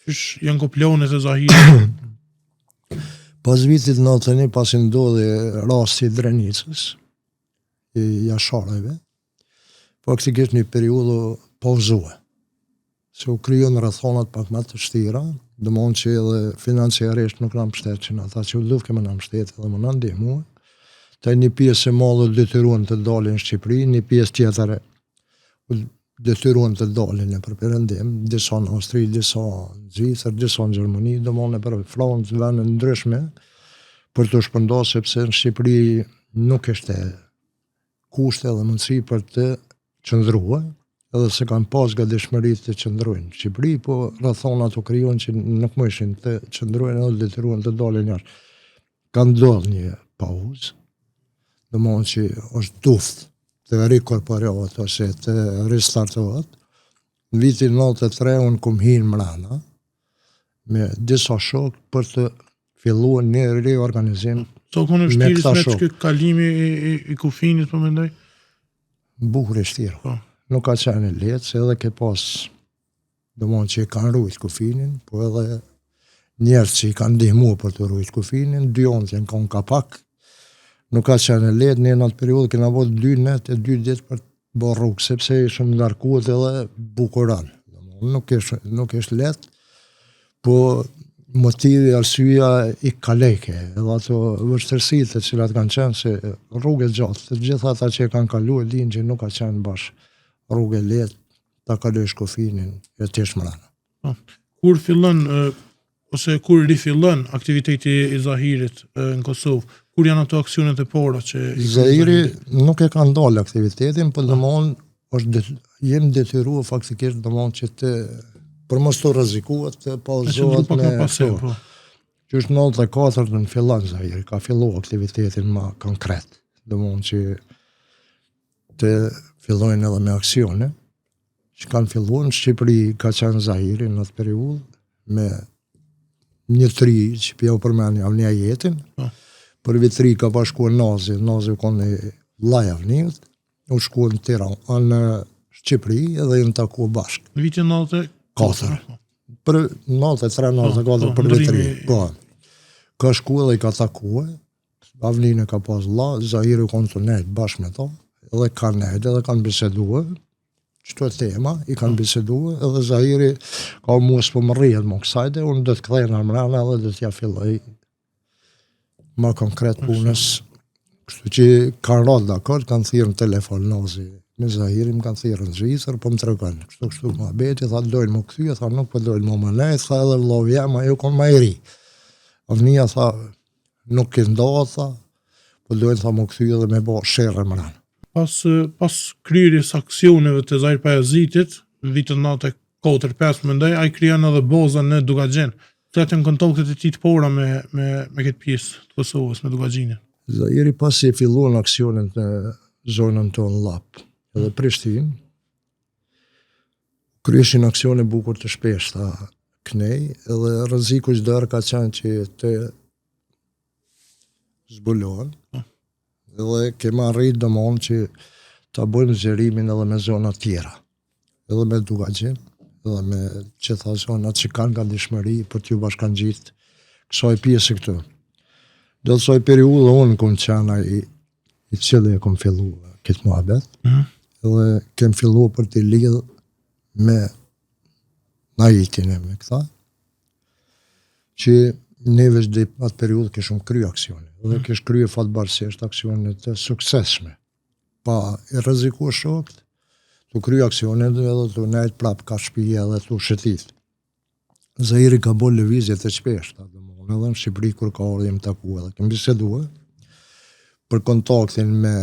Qysh janë kon planet e Zahirit? Pas vitit 91, pasi ndodhi rasti i Drenicës, i Jasharajve, faktikisht një periudhë pauzue. Se u krijuan rrethonat pak më të vështira, domethënë që edhe financiarisht nuk na mbështetshin ata që u duhke me na mbështet edhe me na ndihmu. Te një pjesë e madhe u detyruan të dalin në Shqipëri, një pjesë tjetër u detyruan të dalin nëpër perëndim, disa në Austri, disa në Zvicër, disa në Gjermani, domethënë nëpër Francë, vende ndryshme për t'u shpërndarë sepse në Shqipëri nuk ishte kushte dhe mundësi për të qëndrua, edhe se kanë pas gatishmëri të qëndrojnë në Shqipëri, po rrethonat u krijuan që nuk mujshin të qëndrojnë edhe detyruan të dalin jashtë. Ka ndodhë një pauzë, domethënë që është duftë të rikorporohet ose të restartohet. Në vitin 93 unë kum hi mrena, me disa shokë për të filluar një riorganizim Sa u konë vështirë me ky kalimi i, i, i kufinit, po mendoj? Bukur e vështirë. Po. Nuk ka qenë e lehtë, se edhe ke pas, domethënë që e kanë rujt kufinin, po edhe njerëz që i kanë ndihmu për të rujt kufinin, dy anët janë konë kapak, nuk ka qenë e lehtë, ne në atë periudhë kena bo dy net e dy ditë për bo rrugë, sepse ishim ngarkuat edhe bukur rand. Nuk është, nuk është lehtë, po motivi, arsyeja i kalojke, edhe ato vështirësi të cilat kanë qenë se rrugë e gjatë, të gjitha ata që e kanë kalu e dinë që nuk ka qenë bash rrugë e lehtë ta kalojsh kufinin e të jesh mrena. Po. Kur fillon ose kur rifillon aktiviteti i Zahirit në Kosovë? Kur janë ato aksionet e para që Zahiri nuk e ka ndalë aktivitetin, po domthon është det, jem detyruar faktikisht domthon që të për mos të rrezikuar të pauzohet me pasim, po. Që është 94 në fillon Zahiri, ka filluar aktivitetin më konkret. Domthon që të fillojnë edhe me aksione, që kanë filluar në Shqipëri, ka qenë Zahiri në atë periudhë me një tri që p'jau përmeni Avni Ajetin, po. për Vitri ka bashkuar Nazi, Nazi u konë vllai i Avniut, u shkuar në Tiranë, në Shqipëri edhe janë taku bashkë. Në vitin 94. Po. Për 93, 94 po, për Vitri. Po. Ka shku edhe i ka takue, Avnin e ka pas vlla, Zahiri u konë tu nejt bashkë me to, edhe kanë nejt, edhe kanë bisedue, qëto tema, i kanë bisedue, edhe Zahiri ka mua s'po më rrihet më kësajde, unë do të kthehna mrena edhe do t'ja filloj ma konkret punës. Kështu që kanë ra dakord, kanë thirrë në telefon Nazi. Me Zahirin më kanë thirrë në Zvicër, po më tregon. Kështu kështu muhabeti, tha dojnë m'u kthy, tha nuk po dojnë mo me nejt, tha edhe vllau jem, ajo kon ma i ri. Avnia tha nuk i ndahet, tha, po dojnë tha m'u kthy edhe me bo sherre mrena. Pas pas kryerjes së aksioneve të Zahir Pajazitit, në vitet 94-5 mendoj, ai krijon edhe bazën në Dukagjin. Cilat janë kontaktet e tij të para me me me këtë pjesë të Kosovës, me Dukagjinin? Zahiri pasi e filluan aksionet në zonën tonë Llap edhe Prishtinë, kryeshin aksione bukur të shpeshta knej, edhe rreziku çdo herë ka qenë që të zbulohen. Po. Edhe kemi arrit domon që ta bëjmë zgjerimin edhe me zona tjera. Edhe me Dukagjin, edhe me gjitha zonat që kanë gatishmëri për t'ju bashkangjit kësaj pjese këtu. Do të saj periudhë unë kom qenë ai i cili e kom fillu këtë muhabet, mm -hmm. edhe kem fillu për t'i lidhë me Naitin e me këta, që ne veç dhe atë periudhë kishëm kry aksione, dhe mm. kish kry fatbardhësisht aksione të suksesshme. Pa i rreziku shokët, tu kry aksione dhe edhe tu nejt prap ka shpia dhe tu shëtit. Zahiri ka bo lëvizje të shpeshta, domethënë edhe në Shqipëri kur ka ardhë jem taku edhe kem bisedue për kontaktin me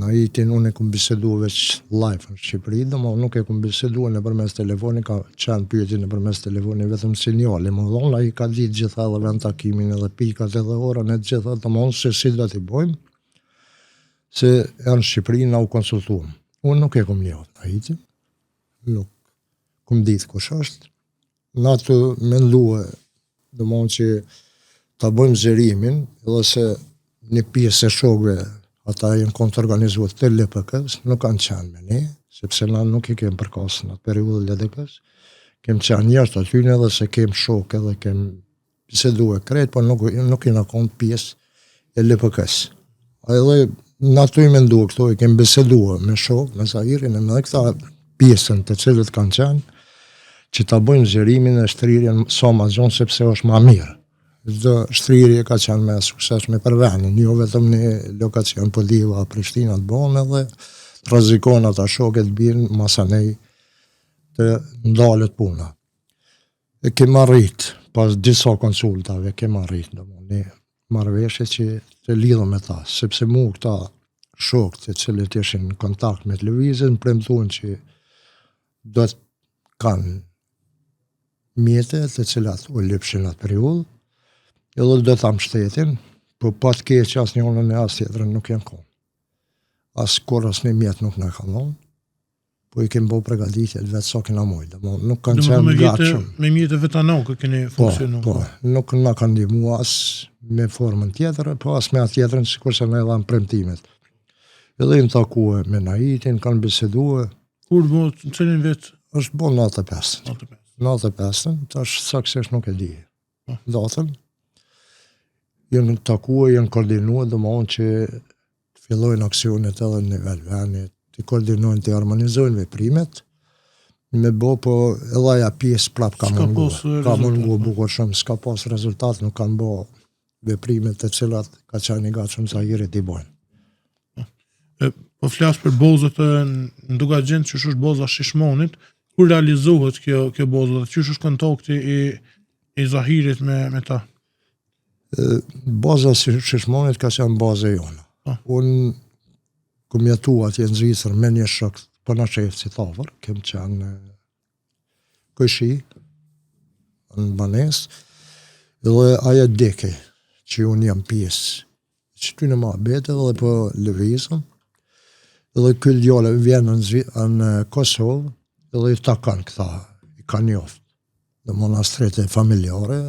Naitin unë e kum bisedu veç live në Shqipëri, domethënë nuk e kum bisedu nëpërmes telefonit, ka qenë pyetje nëpërmes telefonit vetëm sinjali, më dhonë, ai ka ditë gjitha edhe vend takimin edhe pikat edhe orën e gjitha, domethënë se si do t'i bojmë, se janë në Shqipëri na u konsultuam. Unë nuk e kum njohë Naitin, nuk kum ditë kush është, Na tu mendue, domethënë që ta bëjmë zgjerimin, edhe se një pjesë e shokëve, ata janë konë të organizuar të LPK-s, nuk kanë qenë me ne, sepse na nuk i kem përkasë në atë periudhë LDK-s, kem qenë njerëz të atyne edhe se kem shokë edhe kem bisedue krejt, po nuk, nuk jena konë pjesë e LPK-s. Edhe na tu i mendu këto, i kem bisedue me shokë, me Zahirin, e me këta pjesën të cilët kanë qenë, që ta bëjmë zgjerimin e shtrirjen sa ma gjonë, sepse është ma mirë. Çdo shtrirje ka qenë më e suksesshme për vendin, jo vetëm në lokacion Podujeva, Prishtina të bëhen edhe të rrezikon ata shokët të bien masanej të ndalet puna. E kem arrit, pas disa konsultave, kem arrit, domethënë, një marrëveshje që të lidhëm me ta, sepse mu këta shokë të cilët ishin në kontakt me të lëvizjen, më premtuan që do të kanë mjete të cilat u lypshin atë periudhë, edhe do ta mbështetin, po pa të keq as njënën e as tjetrën nuk janë konë. As kur asnjë mjet nuk na kanë dhonë, Po i kemi bo pregaditjet vetë sa kena mujtë, domethënë, nuk kanë qenë me gatshëm. Me mjete vetanake keni po, funksionu. Po, po, nuk na kanë ndihmu as me formën tjetër, po as me atë tjetrën, sikurse na i dhanë premtimet. Edhe janë takue me Naitin, kanë bisedue. Kur bo, në cilin vit? është bo 95. 95. 95, tash saksisht nuk e di. Po. Datën. Janë takue, janë koordinue, domethonë që të fillojnë aksionet edhe në nivel vendit, të koordinojnë, të harmonizojnë veprimet, me bo, po edhe aja pjesë prap ka mungu, ka mungu po. bukur shumë, s'ka pas rezultat, nuk kanë bo veprimet të cilat ka qenë i gatshëm Zahiri t'i bojnë. E, po flas për bazat në Dukagjin, qysh është baza Shishmanit, kur realizohet kjo, kjo bazë dhe qysh është kontakti i, i Zahirit me, me ta? Baza e Shishmanit ka qenë bazë e jona. Po. Unë kum jetu atje në Zvicër me një shok Ponashevcit afër, kem qenë kojshi në banesë, dhe ai e dike që unë jam pjesë që ty në muhabete dhe po lëvizëm, dhe ky djalë vjen në, Zvi, në Kosovë dhe i takon këta, i ka njoft. Domethënë astrete familjare,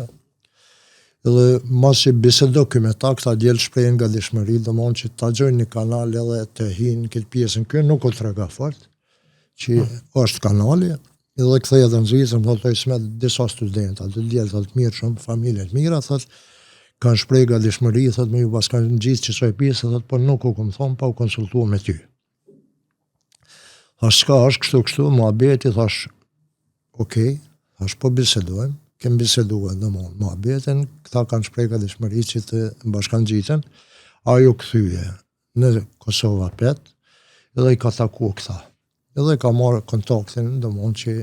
dhe masi bisedo ky me ta, këta djelë shprehen gatishmëri, domethënë që ta gjojnë një kanal edhe të hinë këtë pjesën. Ky nuk u trega fort, që hmm. është kanali, edhe kthehet në Zvicër, më thotë Ismet, disa studenta, të djelë të mirë shumë, familje të mira, thotë, kanë shpreh gatishmëri, thotë, me ju bashkangjitë qësaj pjesë, thotë, po nuk u kom thonë, pa u konsultu me ty. Thash, çka është, kështu, kështu, muhabeti, thash, ok, thash, po bisedojmë, kem bisedua, domethënë, muhabetin, këta kanë shpreh gatishmëri që të bashkangjiten, ai u kthye në Kosovë apet, Edhe i ka taku këta. Edhe ka marrë kontaktin, domethonë që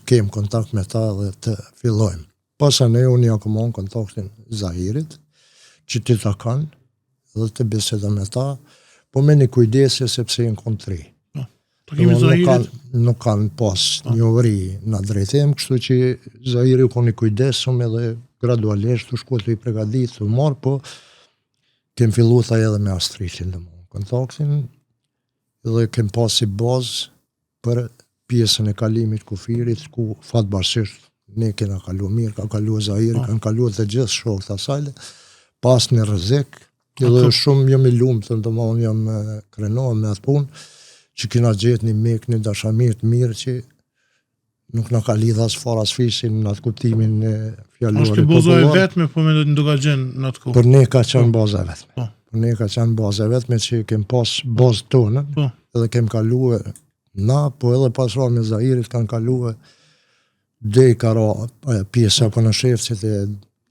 kem kontakt me ta dhe të fillojmë. Pastaj unë ja kom dhonë kontaktin Zahirit, që t'i takon dhe të bisedon me ta, po me një kujdesje sepse janë konë t'ri. Po, takimi Nuk Zahirit, kanë, nuk kanë pas Po. njohuri në drejtim, kështu që Zahiri u konë i kujdesshëm edhe gradualisht u shku të i pregadit, u marrë, po kem fillu tha edhe me Astritin, domethonë, kontaktin, dhe kem pas si bazë për pjesën e kalimit kufirit, ku fatbardhësisht ne kena kalu mirë, ka kalu Zahiri, Po. kanë kalu të gjithë shokët asaj, pas një rrezik, edhe Po. shumë jam i lumtur, domethonë jam eh, krenar me atë punë, që kena gjetë një mik, një dashamir të mirë që nuk na ka lidh as fara as fisin në atë kuptimin e fjalorit është kjo baza e popullor. vetme, po mendoj në Dukagjin në atë kohë. Për ne ka qenë baza e vetme. Po. Për ne ka qenë baza e vetme që kem pas bazë tonën, Po. edhe kem kalue na, po edhe pas ra me Zahirit kanë kalue deri ka ra ajo pjesa po në shefcit e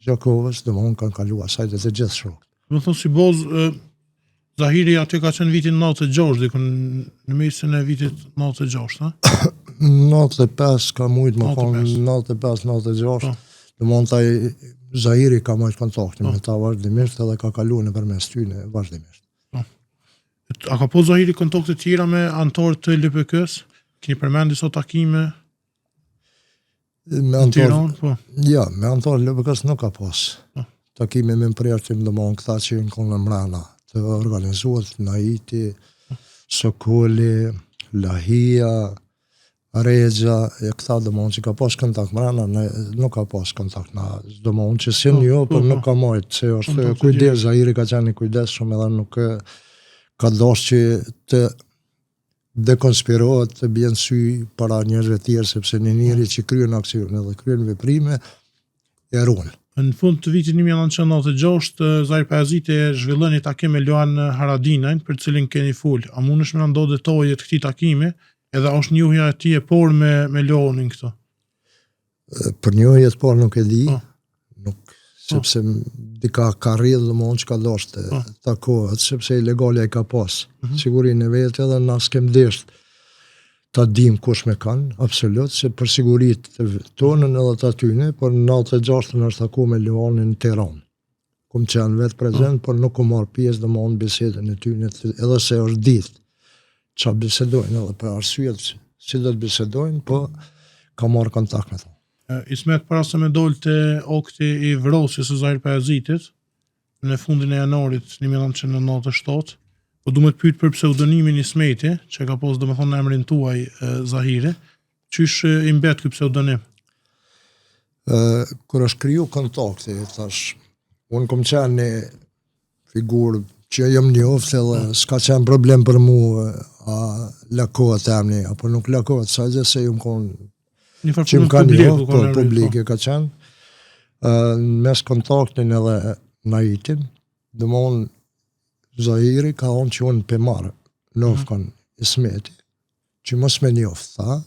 Gjakovës, domethonë kanë kalu asaj dhe të gjithë shokët. Do të thonë si bazë e, Zahiri aty ka qenë vitin 96, diku në në mesin e vitit 96, ha? 95 ka mujt më thonë 95. 95, 96, Po. domethonë taj Zahiri ka majt kontaktin Po. me ta vazhdimisht edhe ka kalu në përmes tyne vazhdimisht. A ka po Zahiri kontakte tjera me antarë të LPK-s? Keni përmend disa takime Me në antarë Tiranë, po. Ja, me antarë LPK-s nuk ka pas. Po. Takime me përjashtim domethonë këta që janë konë mrena, të organizuat Naiti, Sokoli, Lahia, Rexha, e këta domethonë që ka pas kontakt mrena, ne, nuk ka pas kontakt na, domethonë që si Po, jo, po, por po. nuk ka majt, se është Kontakt të kujdes, Zahiri ka qenë i kujdesshëm edhe nuk e, ka dashur që të dekonspirohet të bjen sy para njerëzve tjerë, sepse një njeri që kryen aksione dhe kryen veprime, e ruan. Në fund të vitit 1996, eh, Zahir Pajaziti e zhvillon një takim me Luan Haradinajn, për cilin keni fol. A mundesh me na ndo detaje të këtij takimi? Edhe a është njohja e tij e parë me me Luanin këto? Për njohje të parë nuk e di, Po. nuk sepse dika ka rrjedh domethonë që ka dashur të Po. takohet, sepse ilegalja i ka pas. Mhm. Sigurinë e vetë edhe na s'kem desht ta dim kush me kanë, absolut, se për siguritë të tonën edhe të atyne, por në 96-ën është taku me Luanin në Tiranë. Kum qenë vetë prezent, por nuk kum marrë pjesë domethonë bisedën e tyne, edhe se është ditë qa bisedojnë edhe për arsyet si do të bisedojnë, po ka marrë kontakt me ta. Eh, Ismet para se me dol te akti i vrasjes së Zahir Pajazitit në fundin e janarit 1997, po du me të pyet për pseudonimin Ismeti, që e ka pas domethënë në emrin tuaj eh, Zahiri. Qysh eh, i mbet ky pseudonim? Ë, kur është kriju kontakti, thash, unë kom qenë një figurë që jam njoft edhe s'ka qenë problem për mu a lakohet emni, apo nuk lakohet, sa gjë se jam konë Një farë që më forme kanë publiku, njoft, po kanë emrin, publike ka qenë. Ë, në mes kontaktin edhe Naitin, domethonë Zahiri ka thonë që unë pe marrë nofkën Ismeti, që mos me njoft, tha.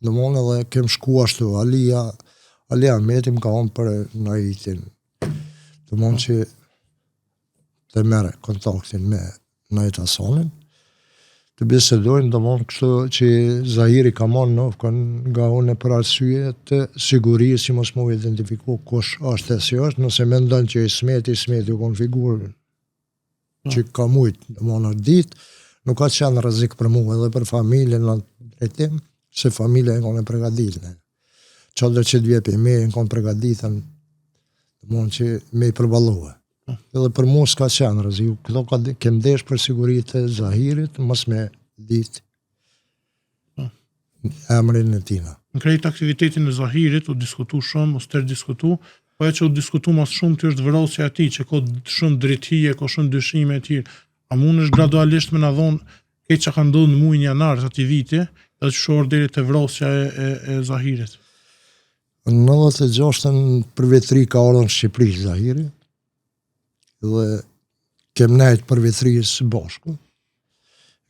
Domethonë edhe kem shku ashtu, Alia, Ali Ahmeti më ka thonë për Naitin. Domethonë që të merë kontaktin me Nait Hasanin, të bisedojnë, domethonë kështu që Zahiri ka marrë nofkën nga unë për arsye të sigurisë që mos mu identifiku kush është e si është, nëse mendon që Ismeti, Ismeti u konë figurë që ka mujt, domethonë atë ditë, nuk ka qenë rrezik për mua edhe për familjen në atë drejtim, se familja e konë e përgatitën. Qa do që të vje për me, e konë përgatitën, domethonë që me i përballue. Edhe për mua s'ka qenë rrezik. Këto ka kem desh për siguri të Zahirit, mos me ditë Po. emrin e tina. Në krejt aktivitetin e Zahirit u diskutu shumë, u stër diskutu, po ajo që u diskutu mas shumë të është vrasja e tij, që ka shumë drithije, ka shumë dyshime e tjerë. A mundesh gradualisht me na dhon këtë që ka ndodhur në muajin janar të atij viti, edhe që shohër deri te vrasja e, e, e Zahirit. Në 96-ën për vetri ka ardhur në Shqipëri Zahiri dhe kem nejt për vetri së bashku.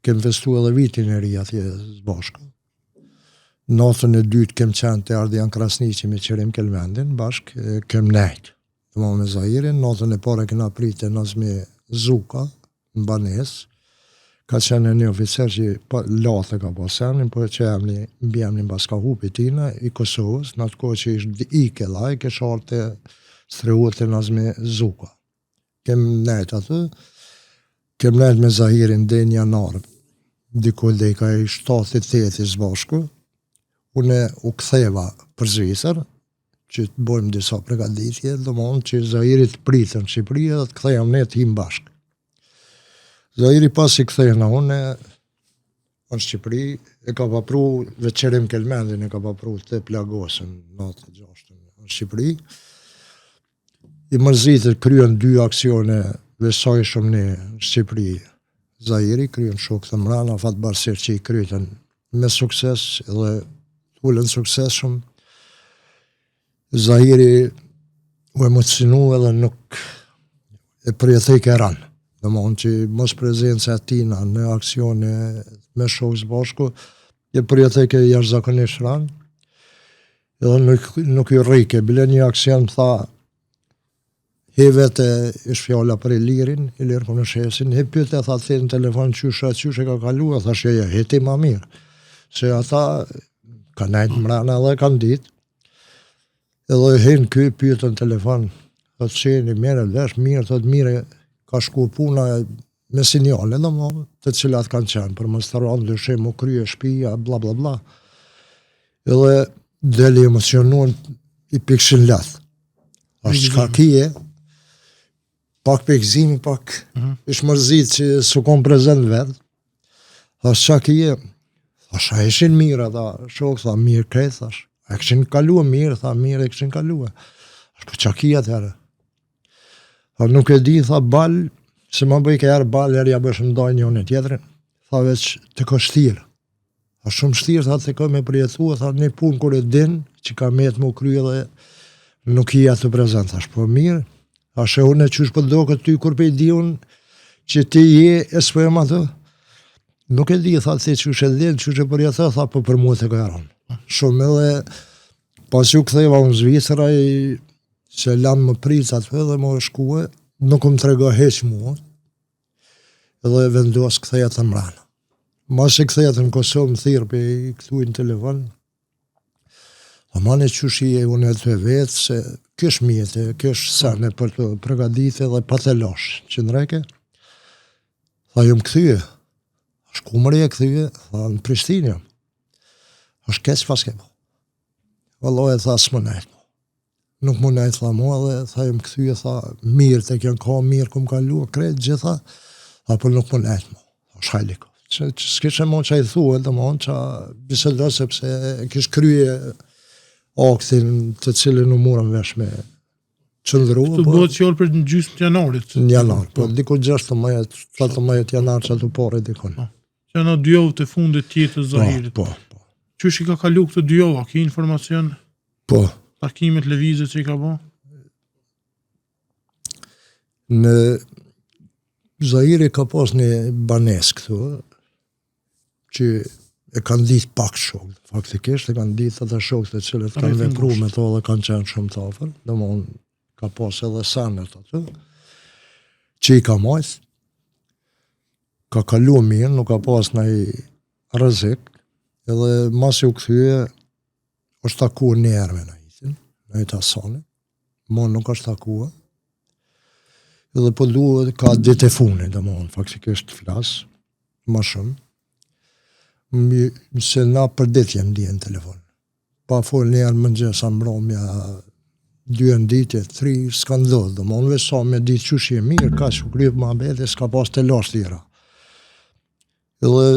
Kem festu edhe vitin e ri atje së bashku. Natën e dytë kem qenë te Ardian Krasniqi me Qerim Kelmendin, bashk e, kem nejt. Domethënë me Zahirin, natën e parë e kena pritë Nazmi Zuka në banesë. Ka qenë një oficer që pa, latë ka pas emnin, po që emni, mbiemnin pas ka hupi tina, i Kosovës, në atë kohë që ishte ike edhe ai, kish ardhë te strehuet te Nazmi Zuka. Kem nejt aty, kem nejt me Zahirin deri në janar, diku deri ka i shtati teti së bashku, unë u ktheva për Zvicër, që të bojmë disa pregaditje, domethonë që Zahiri të pritë në Shqipëri edhe të kthehem ne të him bashkë. Zahiri pasi kthehna unë në Shqipëri, e ka pa pru, veç Qerim Kelmendin e ka pa pru të plagosën në 96 në Shqipëri. I mërzitë kryen dy aksione vesojshëm në Shqipëri. Zahiri kryen shokë të mrena, fatbardhësisht që i kryetën me sukses dhe ulën suksesshëm. Zahiri u emocionu edhe nuk e përjetojke ranë. Domethonë që mos prezenca e tina në aksione me shokë së bashku, e përjetojke jashtëzakonisht ranë. Edhe nuk, nuk ju rrike, bile një aksion më tha, He vete, ish fjala për Ilirin, Ilir Konushevcin, he pyete, tha ti në telefon qysh e qysh e ka kalua, thash jo, jo, he ti ma mirë. Se ata kanë nejtë mrena dhe kanë ditë. Edhe hin ky pyete në telefon, thot si jeni mirë, vesh mirë, thot mirë, ka shku puna me sinjale, domethënë, të cilat kanë qenë, për mos të rënë dyshim, u krye shpia, bla bla bla. Edhe deli emocionuar i pikshin lot. Është çka kije, pak pe gëzimi, pak mm -hmm. ish mërzit që s'u kon prezent vetë. Thash çka kije, thash a ishin mirë ata, shok, tha mirë krejt, thash. A e kishin kalua mirë, tha mirë e kishin kalua. Thash po çka kije atëherë? Tha nuk e di, tha bal, se ma bëjke herë bal, herë ja bëshëm dajnë njënë tjetrin. Tha veç të ko shtirë. Tha shumë shtirë, tha të ko me përjetu, tha një punë kur e din, që ka met me u kry dhe nuk i atë prezent, thash, po mirë, tha she unë e qysh po doket ty kur pe di unë që ti je e s'po jam atë, nuk e di, tha ti qysh e din, qysh e përjetë, tha, po për mua të ka rënë. Shumë edhe, pasi u ktheva unë në Zvicër, ai se lamë më prit atë dhe më shkue, nuk më trego hiç mua, edhe vendos kthehet mrena. Masi kthehet në Kosovë më thirr pe këtu në telefon. Amane qysh je unë e të vetë se kish mjete, kish sene për të përgatitë edhe pa telash që ndreke. Tha jom kthye. Thash ku more je kthye? Tha në Prishtinë jam. Thash keq paske bo. Vallahi tha s'më nejt. Nuk më nejt tha mua dhe tha jom kthye tha mirë tek janë ka mirë kum kalu krejt gjitha tha po nuk më nejt mo. Thash hajde ko. Që, që s'kishe mo ça i thuhet, domethonë ça bisedo sepse e kish krye aktin të cilin u murëm vesh me qëndru. Këtu po, bëhet fjalë për në gjysmë të janarit. Në janar, po, diku 16, 17 janar që aty pore dikun. Po. Që në dy javët e fundit të jetës po, Zahirit. Po, po. Qysh i ka kalu këto dy javë, a ki informacion? Po. Takimet, lëvizjet që i ka bo? Në Zahiri ka pas një banesë këtu, që e kanë ditë pak shokë, faktikisht e kanë ditë ata shokë të cilët kanë vepru me to dhe kanë qenë shumë të afër, domethonë ka pas edhe senet aty, që i ka majtë, ka kalu mirë, nuk ka pas naj rrezik, edhe masi u kthye, është taku një herë me Naitin, Nait Hasani, mo nuk është takua, edhe po duhet ka ditë e fundit, domethonë, faktikisht flas, më shumë, mi, se na për ditë jem ndi në telefon. Pa fol një herë në mëngjes a mbrëmja, dy herë në ditë, tri, s'ka ndodhë, domethonë, veç sa me ditë qysh je mirë, kaq u kry muhabeti, s'ka pas telash tjera. Edhe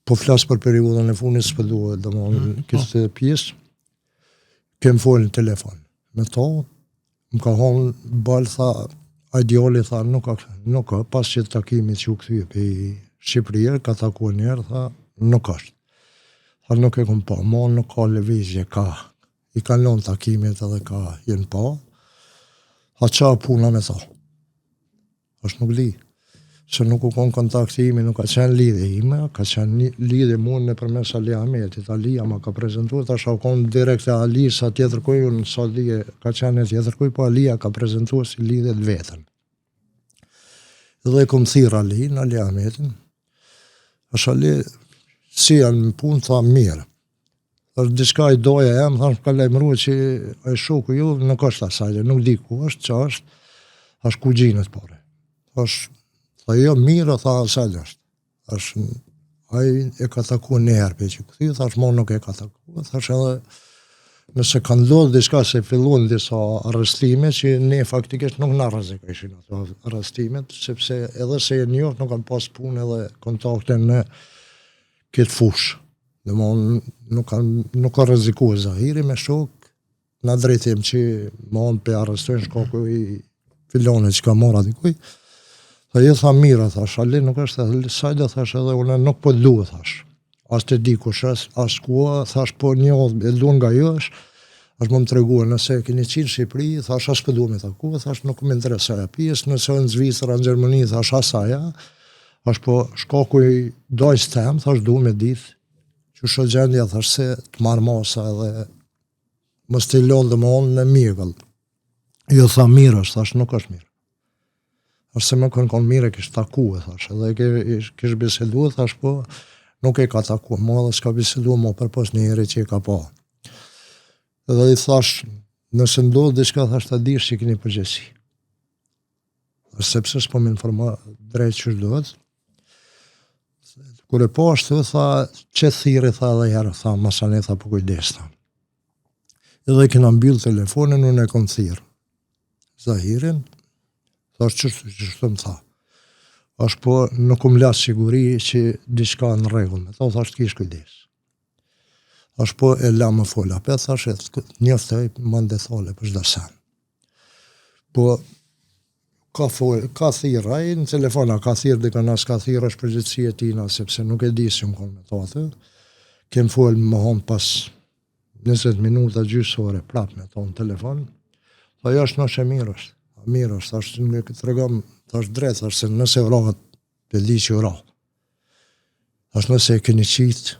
po flas për periudhën e fundit, s'po duhet, domethonë, mm, po. këtë pjesë, kem folë në telefon me to, më ka thonë, bal, tha, ai djali, tha, nuk ka, nuk ka, pas që takimit që u kthye prej Shqipërie, ka taku njëherë, tha, nuk është. Tha, nuk e kom pa, mo nuk ka lëvizje, ka, i kanë lonë takimet edhe ka, jenë pa, tha, qa puna me to? Është nuk di. Se nuk u kon kontakti imi, nuk ka qenë lidhje ime, ka qenë një lidhje mua nëpërmes Ali Ahmetit. Alia ma ka prezentuar, tash u kon direkt e Ali sa tjetër kuj, unë sa di ka qenë e tjetër kuj, po Alia ka prezentuar si lidhje të vetën. Dhe e kom thirr Ali, në Ali Ahmetin. Thash Ali, si janë në punë, tha mirë. Thash diçka i doja jam, thash më ka lajmëru që ai shoku ju nuk është asaj, nuk di ku është, që është, thash ku gjinet pare. Thash, tha jo mirë, tha asaj është. Thash, ai e ka taku një herë për që këthy, thash, mo nuk e ka taku, thash edhe nëse ka ndodhë diçka se fillun disa arrestime që ne faktikisht nuk na rrezikojshin ato arrestimet, sepse edhe se e njoh nuk kanë pas punë edhe kontakte në këtë fushë. Domthon nuk kanë nuk ka rrezikuar Zahiri me shok në drejtim që më onë pe arrestojnë shkaku i filonit që ka marrë dikuj. Tha jo tha mirë, thash, Ali nuk është, sajde, thash edhe unë nuk po du, thash. As të di kush është, as ku, thash po njoh, e du nga ju është, është më më tregua, nëse e keni qitë në Shqipëri, thash as po du me taku, thash nuk më interesoj ajo pjesë, nëse në Zvicër, në Gjermani, thash as aja, thash po shkaku i dajës tem, thash du me ditë, qysh është gjendja, thash se të marr masa edhe mos të lënë domethënë në mjegull. Jo tha mirë është, thash nuk është mirë. Thash se me kon kon mirë e kish taku, e thash, edhe e ke, kish bisedu, thash po, nuk e ka taku, mo edhe s'ka bisedu mo përpos një herë që e ka pa. Edhe i thash, nëse ndodh diçka, thash ta dish që keni përgjegjësi. Sepse s'po më informo drejt qysh duhet. Kur e po ashtu, tha, që thirri, tha edhe herë, tha, masane, tha, po kujdes, tha. Edhe kena mbyll telefonin, unë e kom thirrë. Zahirin, thash qështu, qështu më tha. Thash po nuk um la siguri që diçka në rregull me to, thash të kish kujdes. Thash po e la më fol apet, thash e njoftoj më në detale për çdo sen. Po ka fol, ka thirr ai në telefon, a ka thirr dikën, a s'ka thirr është përgjegjësi e tina, sepse nuk e di si më konë me to atë. Kem fol më honë pas 20 minuta, gjysë ore, prap me to në telefon. Tha jo është nëse mirë është. Tha mirë është, thash më tregom, thash drejt, thash se nëse vrahet, e di që vrahet. Thash nëse e keni qitë,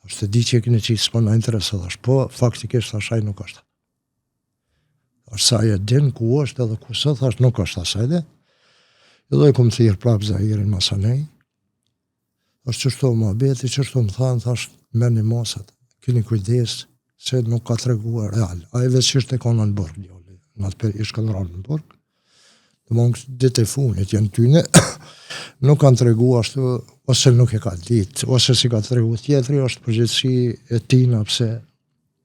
thash të di që e keni qitë, s'po na intereso, thash, po faktikisht thash ai nuk është. Thash sa e din ku është edhe ku së, thash nuk është asaj dhe. Edhe e kom thirrë prapë Zahirin masanej. Thash qështu muhabeti, qështu më thanë, thash merrni masat, keni kujdes, se nuk ka treguar real. Ai veç ishte konë në burg, djali, në atë për ish kanë në burg. Domethënë ditë e fundit janë tyne, nuk kanë tregu ashtu, ose nuk e ka ditë, ose si ka tregu tjetri, është përgjegjësi e tina, pse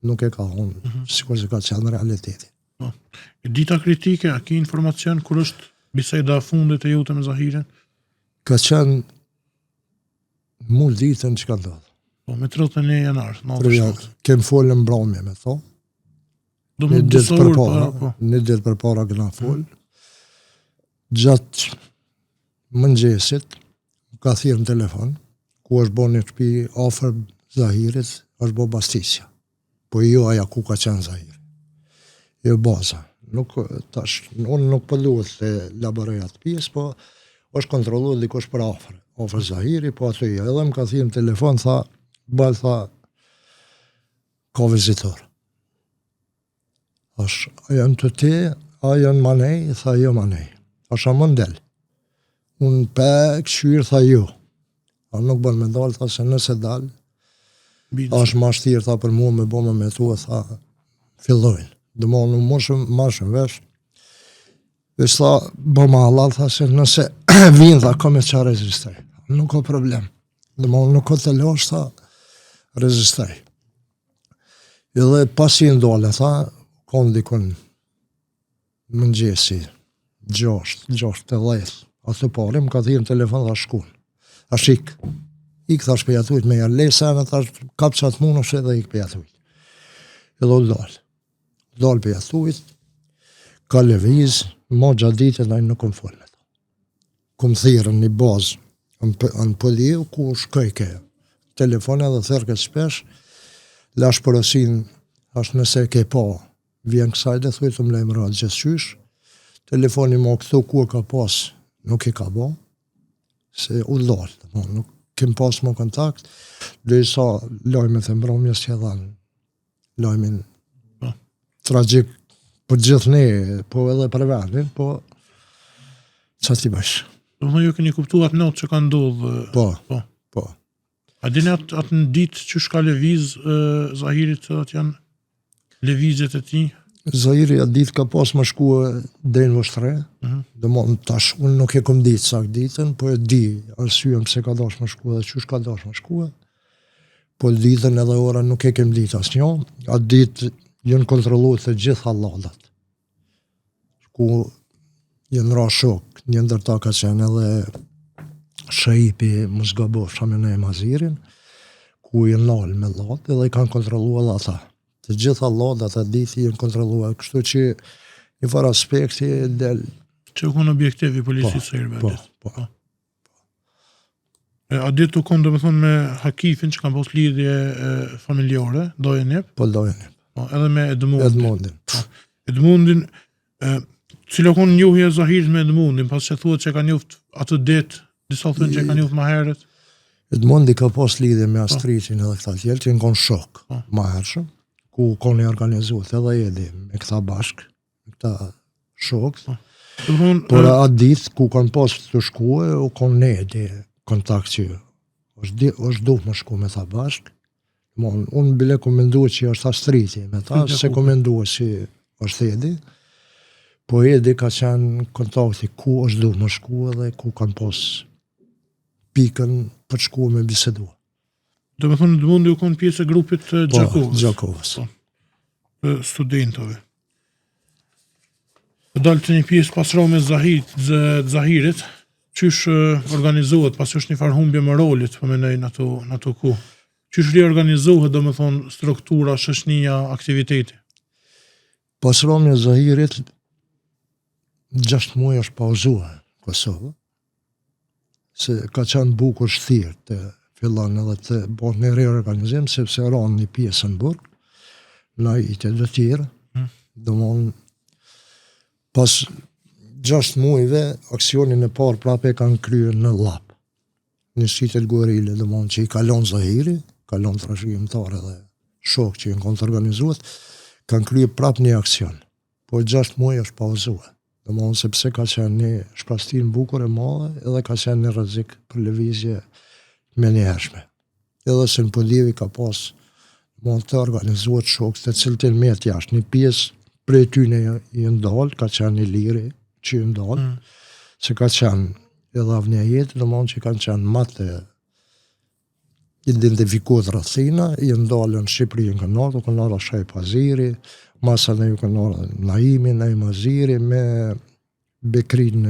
nuk e ka thonë, mm -hmm. sikur se ka qenë realiteti. Po. E dita kritike, a ki informacion kur është biseda e fundit e jote me Zahirin? Ka qenë mu ditën që ka ndodhë. Po, me 31 janar, 97. Kem folë në mbrëmje me to. Do më ditë përpara, po. Një ditë përpara kena folë. Gjatë mëngjesit, më ka thirrë në telefon, ku është bo një shtëpi afër Zahirit, është bo bastisja. Po jo aja ku ka qenë Zahiri. Jo baza. Nuk, tash, unë nuk po duhet të elaboroj atë pjesë, po është kontrollu dikush për afër. Afër Zahiri, po aty jo. Edhe më ka thirrë në telefon, tha, bal, tha, ka vizitor. Thash, a janë të ti, a janë manej, tha jo manej. Thash, a mun del? Unë pe këqyrë, tha jo. A nuk bën me dalë, tha se nëse dal, është ma shtirë, tha për mua me bo me me tu, tha, fillojnë. Domethënë, unë më marrshëm vesh, Veç tha, bo ma hallall, tha se nëse vinë, tha, ka me qa rezistoj. Nuk ka problem. Domethënë, nuk ka të losh, tha, rezistoj. Edhe pasi i ndole, tha, konë dikun mëngjesi, gjashtë, gjashtë e dhetë, atë pari, më ka thirrë në telefon, tha, shkun. Thash ik. Ik, thash prej atujt, me janë lesa, në thash, kap qatë mund, është edhe ik prej atujt. Edhe u dalë. Dalë prej atujt, ka lëviz, mo gjatë ditën, ai nuk kom folë me to. Kom thirrë në një bazë, në, në Podujevë, ku shkoj ke telefon edhe thirrë këtë shpesh, lash porosin, është nëse e ke pa, vjen kësaj dhe thuj të më lajmëro gjithqysh, telefoni mo këtu ku e ka pas, nuk e ka bo, se u dalë, nuk kem pas mo kontakt, derisa lajmet e mbrëmjes që dhanë lajmin po. tragjik për gjithë ne, po edhe për vendin, po ça t'i bësh. Do të thonë ju keni kuptuar atë natë që ka ndodhur. Po. Po. Po. A dini atë, atë në ditë qysh ka lëviz e, Zahiri cilat janë lëvizjet e tij? Zahiri atë ditë ka pas me shku deri në Vushtrri, mm -hmm. domethënë tash unë nuk e kom ditë sakt ditën, po e di arsyen pse ka dash me shku dhe qysh ka dash me shku. Po ditën edhe ora nuk e kem ditë asnjë. Atë ditë janë kontrollu të gjitha lladat. Ku janë ra shok, një ndër ta ka qenë edhe Shaipi, mos gabofsha me Naim Hazirin, ku janë nalë me lladë edhe i kanë kontrollu edhe ata. Të gjitha lladat atë ditë janë kontrollu, kështu që një farë aspekti del... Që u konë objektiv i policisë po, serbe. Po, po. po. E, atë ditë u konë, domethonë, me Hakifin që kanë pas lidhje e, familjare, dajë nip. Po, dajë nip. Po, edhe me Edmundin. Edmundin. Po. Edmundin, e, cila konë njohja e Zahirit me Edmundin, pas që thuhet që e ka njoft atë ditë, disa thonë që e ka njoft ma herët. Edmundi ka pas lidhje me po. Astritin edhe këta tjerë, që janë konë shok, po. ma hershëm, ku konë i organizuar edhe Edi me këta bashkë, këta shokë. Po. Por atë ditë ku kanë pas të shkue, u konë ne Edi kontakt që është, di, është duh me shku me ta bashkë. Mon, unë bile kom mendu që është Astriti me ta, s'e kom mendu si është Edi. Po Edi ka qenë kontakti ku është duh me shku edhe ku kanë pas pikën për të shku me bisedu. Domethonë, Edmundi u konë pjesë e grupit të po, Gjakovës. Gjakovës. Po, të studentove. Po dalë te një pjesë pas ramjes Zahirit, Zahirit, qysh organizohet, pas është një farë humbje moralit, po mendoj në ato, në ato kohë. Qysh riorganizohet, domethonë, struktura, shoqnia, aktiviteti? Pas ramjes Zahirit, 6 muaj është pauzua Kosova, se ka qenë bukur shtirë të fillon edhe të bëhet një riorganizim, sepse ranë një pjesë në burg, na i të dhe tjerë, mm. domethonë, pas gjashtë mujve, aksionin e parë prapë e kanë kryer në Llap, njësitet guerile, domethonë që i ka lonë Zahiri, ka lonë trashëgimtarë edhe shokë që janë konë të organizuar, kanë kryer prapë një aksion. Po gjashtë muaj është pauzue. Domethonë sepse ka qenë një shpraztinë bukur e madhe edhe ka qenë një rrezik për lëvizje menjëhershme. Edhe se në Podujevë ka pas domethonë të organizuar shokë të cilët janë met jashtë. Një pjesë prej tyne janë dalë, ka qenë Iliri që janë dalë, mm. se ka qenë edhe Avnia Jetë, domethonë që kanë qenë ma të identifikuar rrethina, janë dalë në Shqipëri në kanë ardhur, kanë ardhur Shaip Haziri, masanej kanë ardhur Naimi, Naim Haziri me Bekrin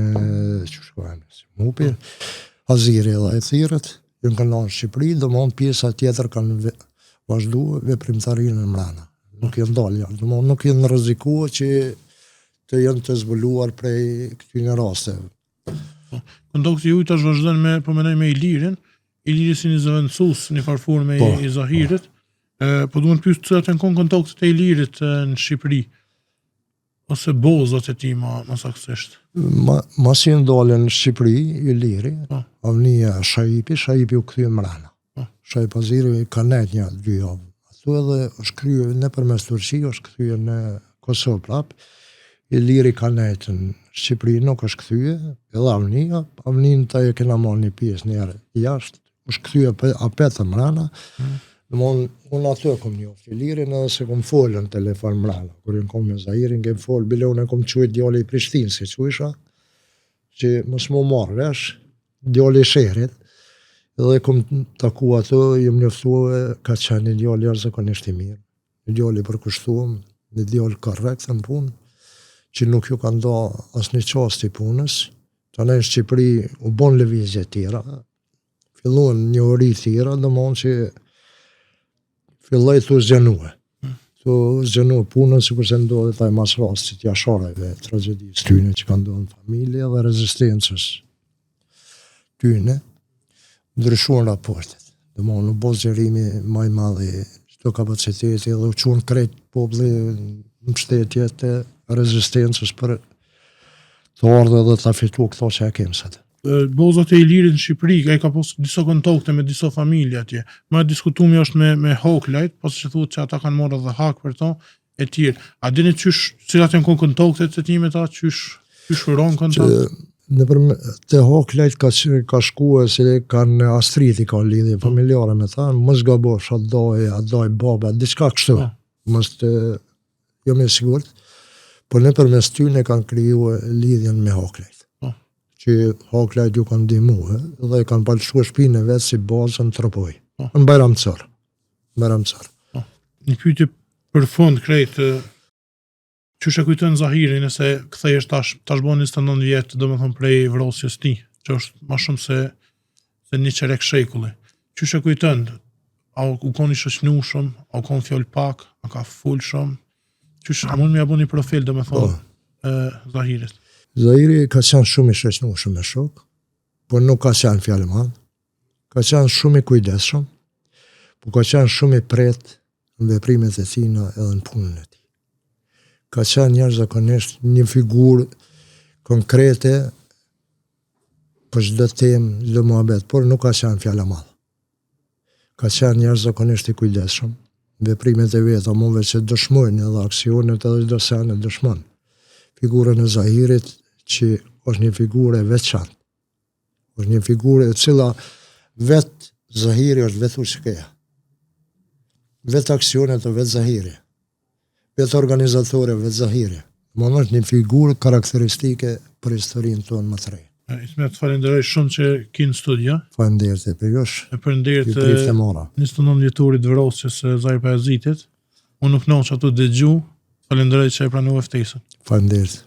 që shkojnë, si Mupi, Haziri edhe ai thirret, janë kanë ardhur në Shqipëri, domethonë pjesa tjetër kanë vazhdu veprimtarinë në mrena. Nuk janë dalë, janë, domethonë nuk janë rrezikuar që të jenë të zbuluar prej këtyre rasteve. Po. Kontakti juaj tash vazhdon me, po mendoj me Ilirin, Iliri si një zëvendësues në një farë forme po, i Zahirit. Po. E, po du me të pyet cilat janë kon kontaktet e Ilirit në Shqipëri ose bozat e tij ma, ma saktësisht. Ma, masi janë dalë në Shqipëri, Iliri, po. Avnia, Shaipi, Shaipi u kthye mrena. Po. Shaip Haziri ka nejt një dy javë. Aty edhe është kthye nëpërmes Turqi, është kthye në Kosovë prap. Iliri ka nejt në Shqipëri, nuk është kthye, edhe Avnia, Avnin ta e kena marrë një pjesë një herë jashtë, është kthye apet të mrena. Mm. Domethonë, unë aty e kom njoftë Ilirin edhe se kom folë në telefon mrena. Kur jem kom me Zahirin, kem folë, bile unë e kom qujt djali i Prishtinë, si qujsha, që mos m'u marrë vesh, djali i shehrit, dhe kom taku ato, jam njoftu, ka qenë një djalë jashtëzakonisht i mirë, një djalë i përkushtuar, një djalë korrekt në punë, që nuk ju ka nda asnjë çast i punës. Tani në Shqipëri u bon lëvizje tjera, filluan njohuri tjera, domethonë që filloi t'u zgjenue. T'u zgjenue punën, sikurse ndodhi taj mas rastit Jasharajve, tragjedisë tyne që ka ndodhë në familje dhe rezistencës tyne, ndryshuan raportet. Domethonë, u bo zgjerimi ma i madh i çdo kapaciteti dhe u çuan krejt populli në mbështetje të rezistencës për të ardhë edhe ta fitu këto që e kemë sot. Bozat e Ilirit në Shqipëri, ai ka pas disa kontakte me disa familje atje. Ma e diskutumi është me me Hoklajt, pasi që thuhet që ata kanë marrë edhe hak për to e tjerë. A dini qysh cilat janë kon kontaktet e tij me ta, qysh qysh u ron kontakt? Që Nëpër te Hoklajt ka ka shkue se kanë Astriti ka lidhje po. familjare me ta, mos gabosh a daj, a daj baba, diçka kështu. Po. Mos të jam i sigurt. Po nëpërmes tyne kanë kriju lidhjen me Hoklajt. Po. Që Hoklajt ju kanë ndihmu, dhe kanë pa lëshu shpinë e vet si bazë në Tropojë. Po. Në Bajram Curr. Bajram Curr. Po. Një pyetje për fund krejt Qysh e kujton Zahirin nëse kthehesh tash tash bon 29 vjet, domethënë prej vrasjes tij, që është ma shumë se se një çerek shekulli. Qysh e kujton? A u kon i shoqnueshëm, a u kon fjalë pak, a ka fol shumë? Qysh a mund me ia bo një profil domethënë po. e Zahirit? Zahiri ka qenë shumë i shoqnueshëm me shok, por nuk ka qenë fjalëmadh. Ka qenë shumë i kujdesshëm, po ka qenë shumë i pretë në veprimet e tina edhe në punën e tij. Ka qenë jashtëzakonisht një figurë konkrete për çdo temë, çdo muhabet, por nuk ka qenë fjalëmadh. Ka qenë jashtëzakonisht i kujdesshëm, veprimet e veta, mu veç e dëshmojnë edhe aksionet edhe çdo sen e dëshmon. Figurën e Zahirit që është një figurë e veçantë. Është një figurë e cila vetë Zahiri është vetë UÇK-ja. Vetë aksionet e vetë Zahiri. Vetë organizatori vetë Zahiri. Më është një figurë karakteristike për historinë tonë më të re. Ismet, të falenderoj shumë që ke në studio. Faleminderit e për jush. E për nder të 29 vjetorit të vrasjes së Zahir Pajazitit. Unë u kënaqa të dëgju. Falenderoj që e pranove ftesën. Faleminderit.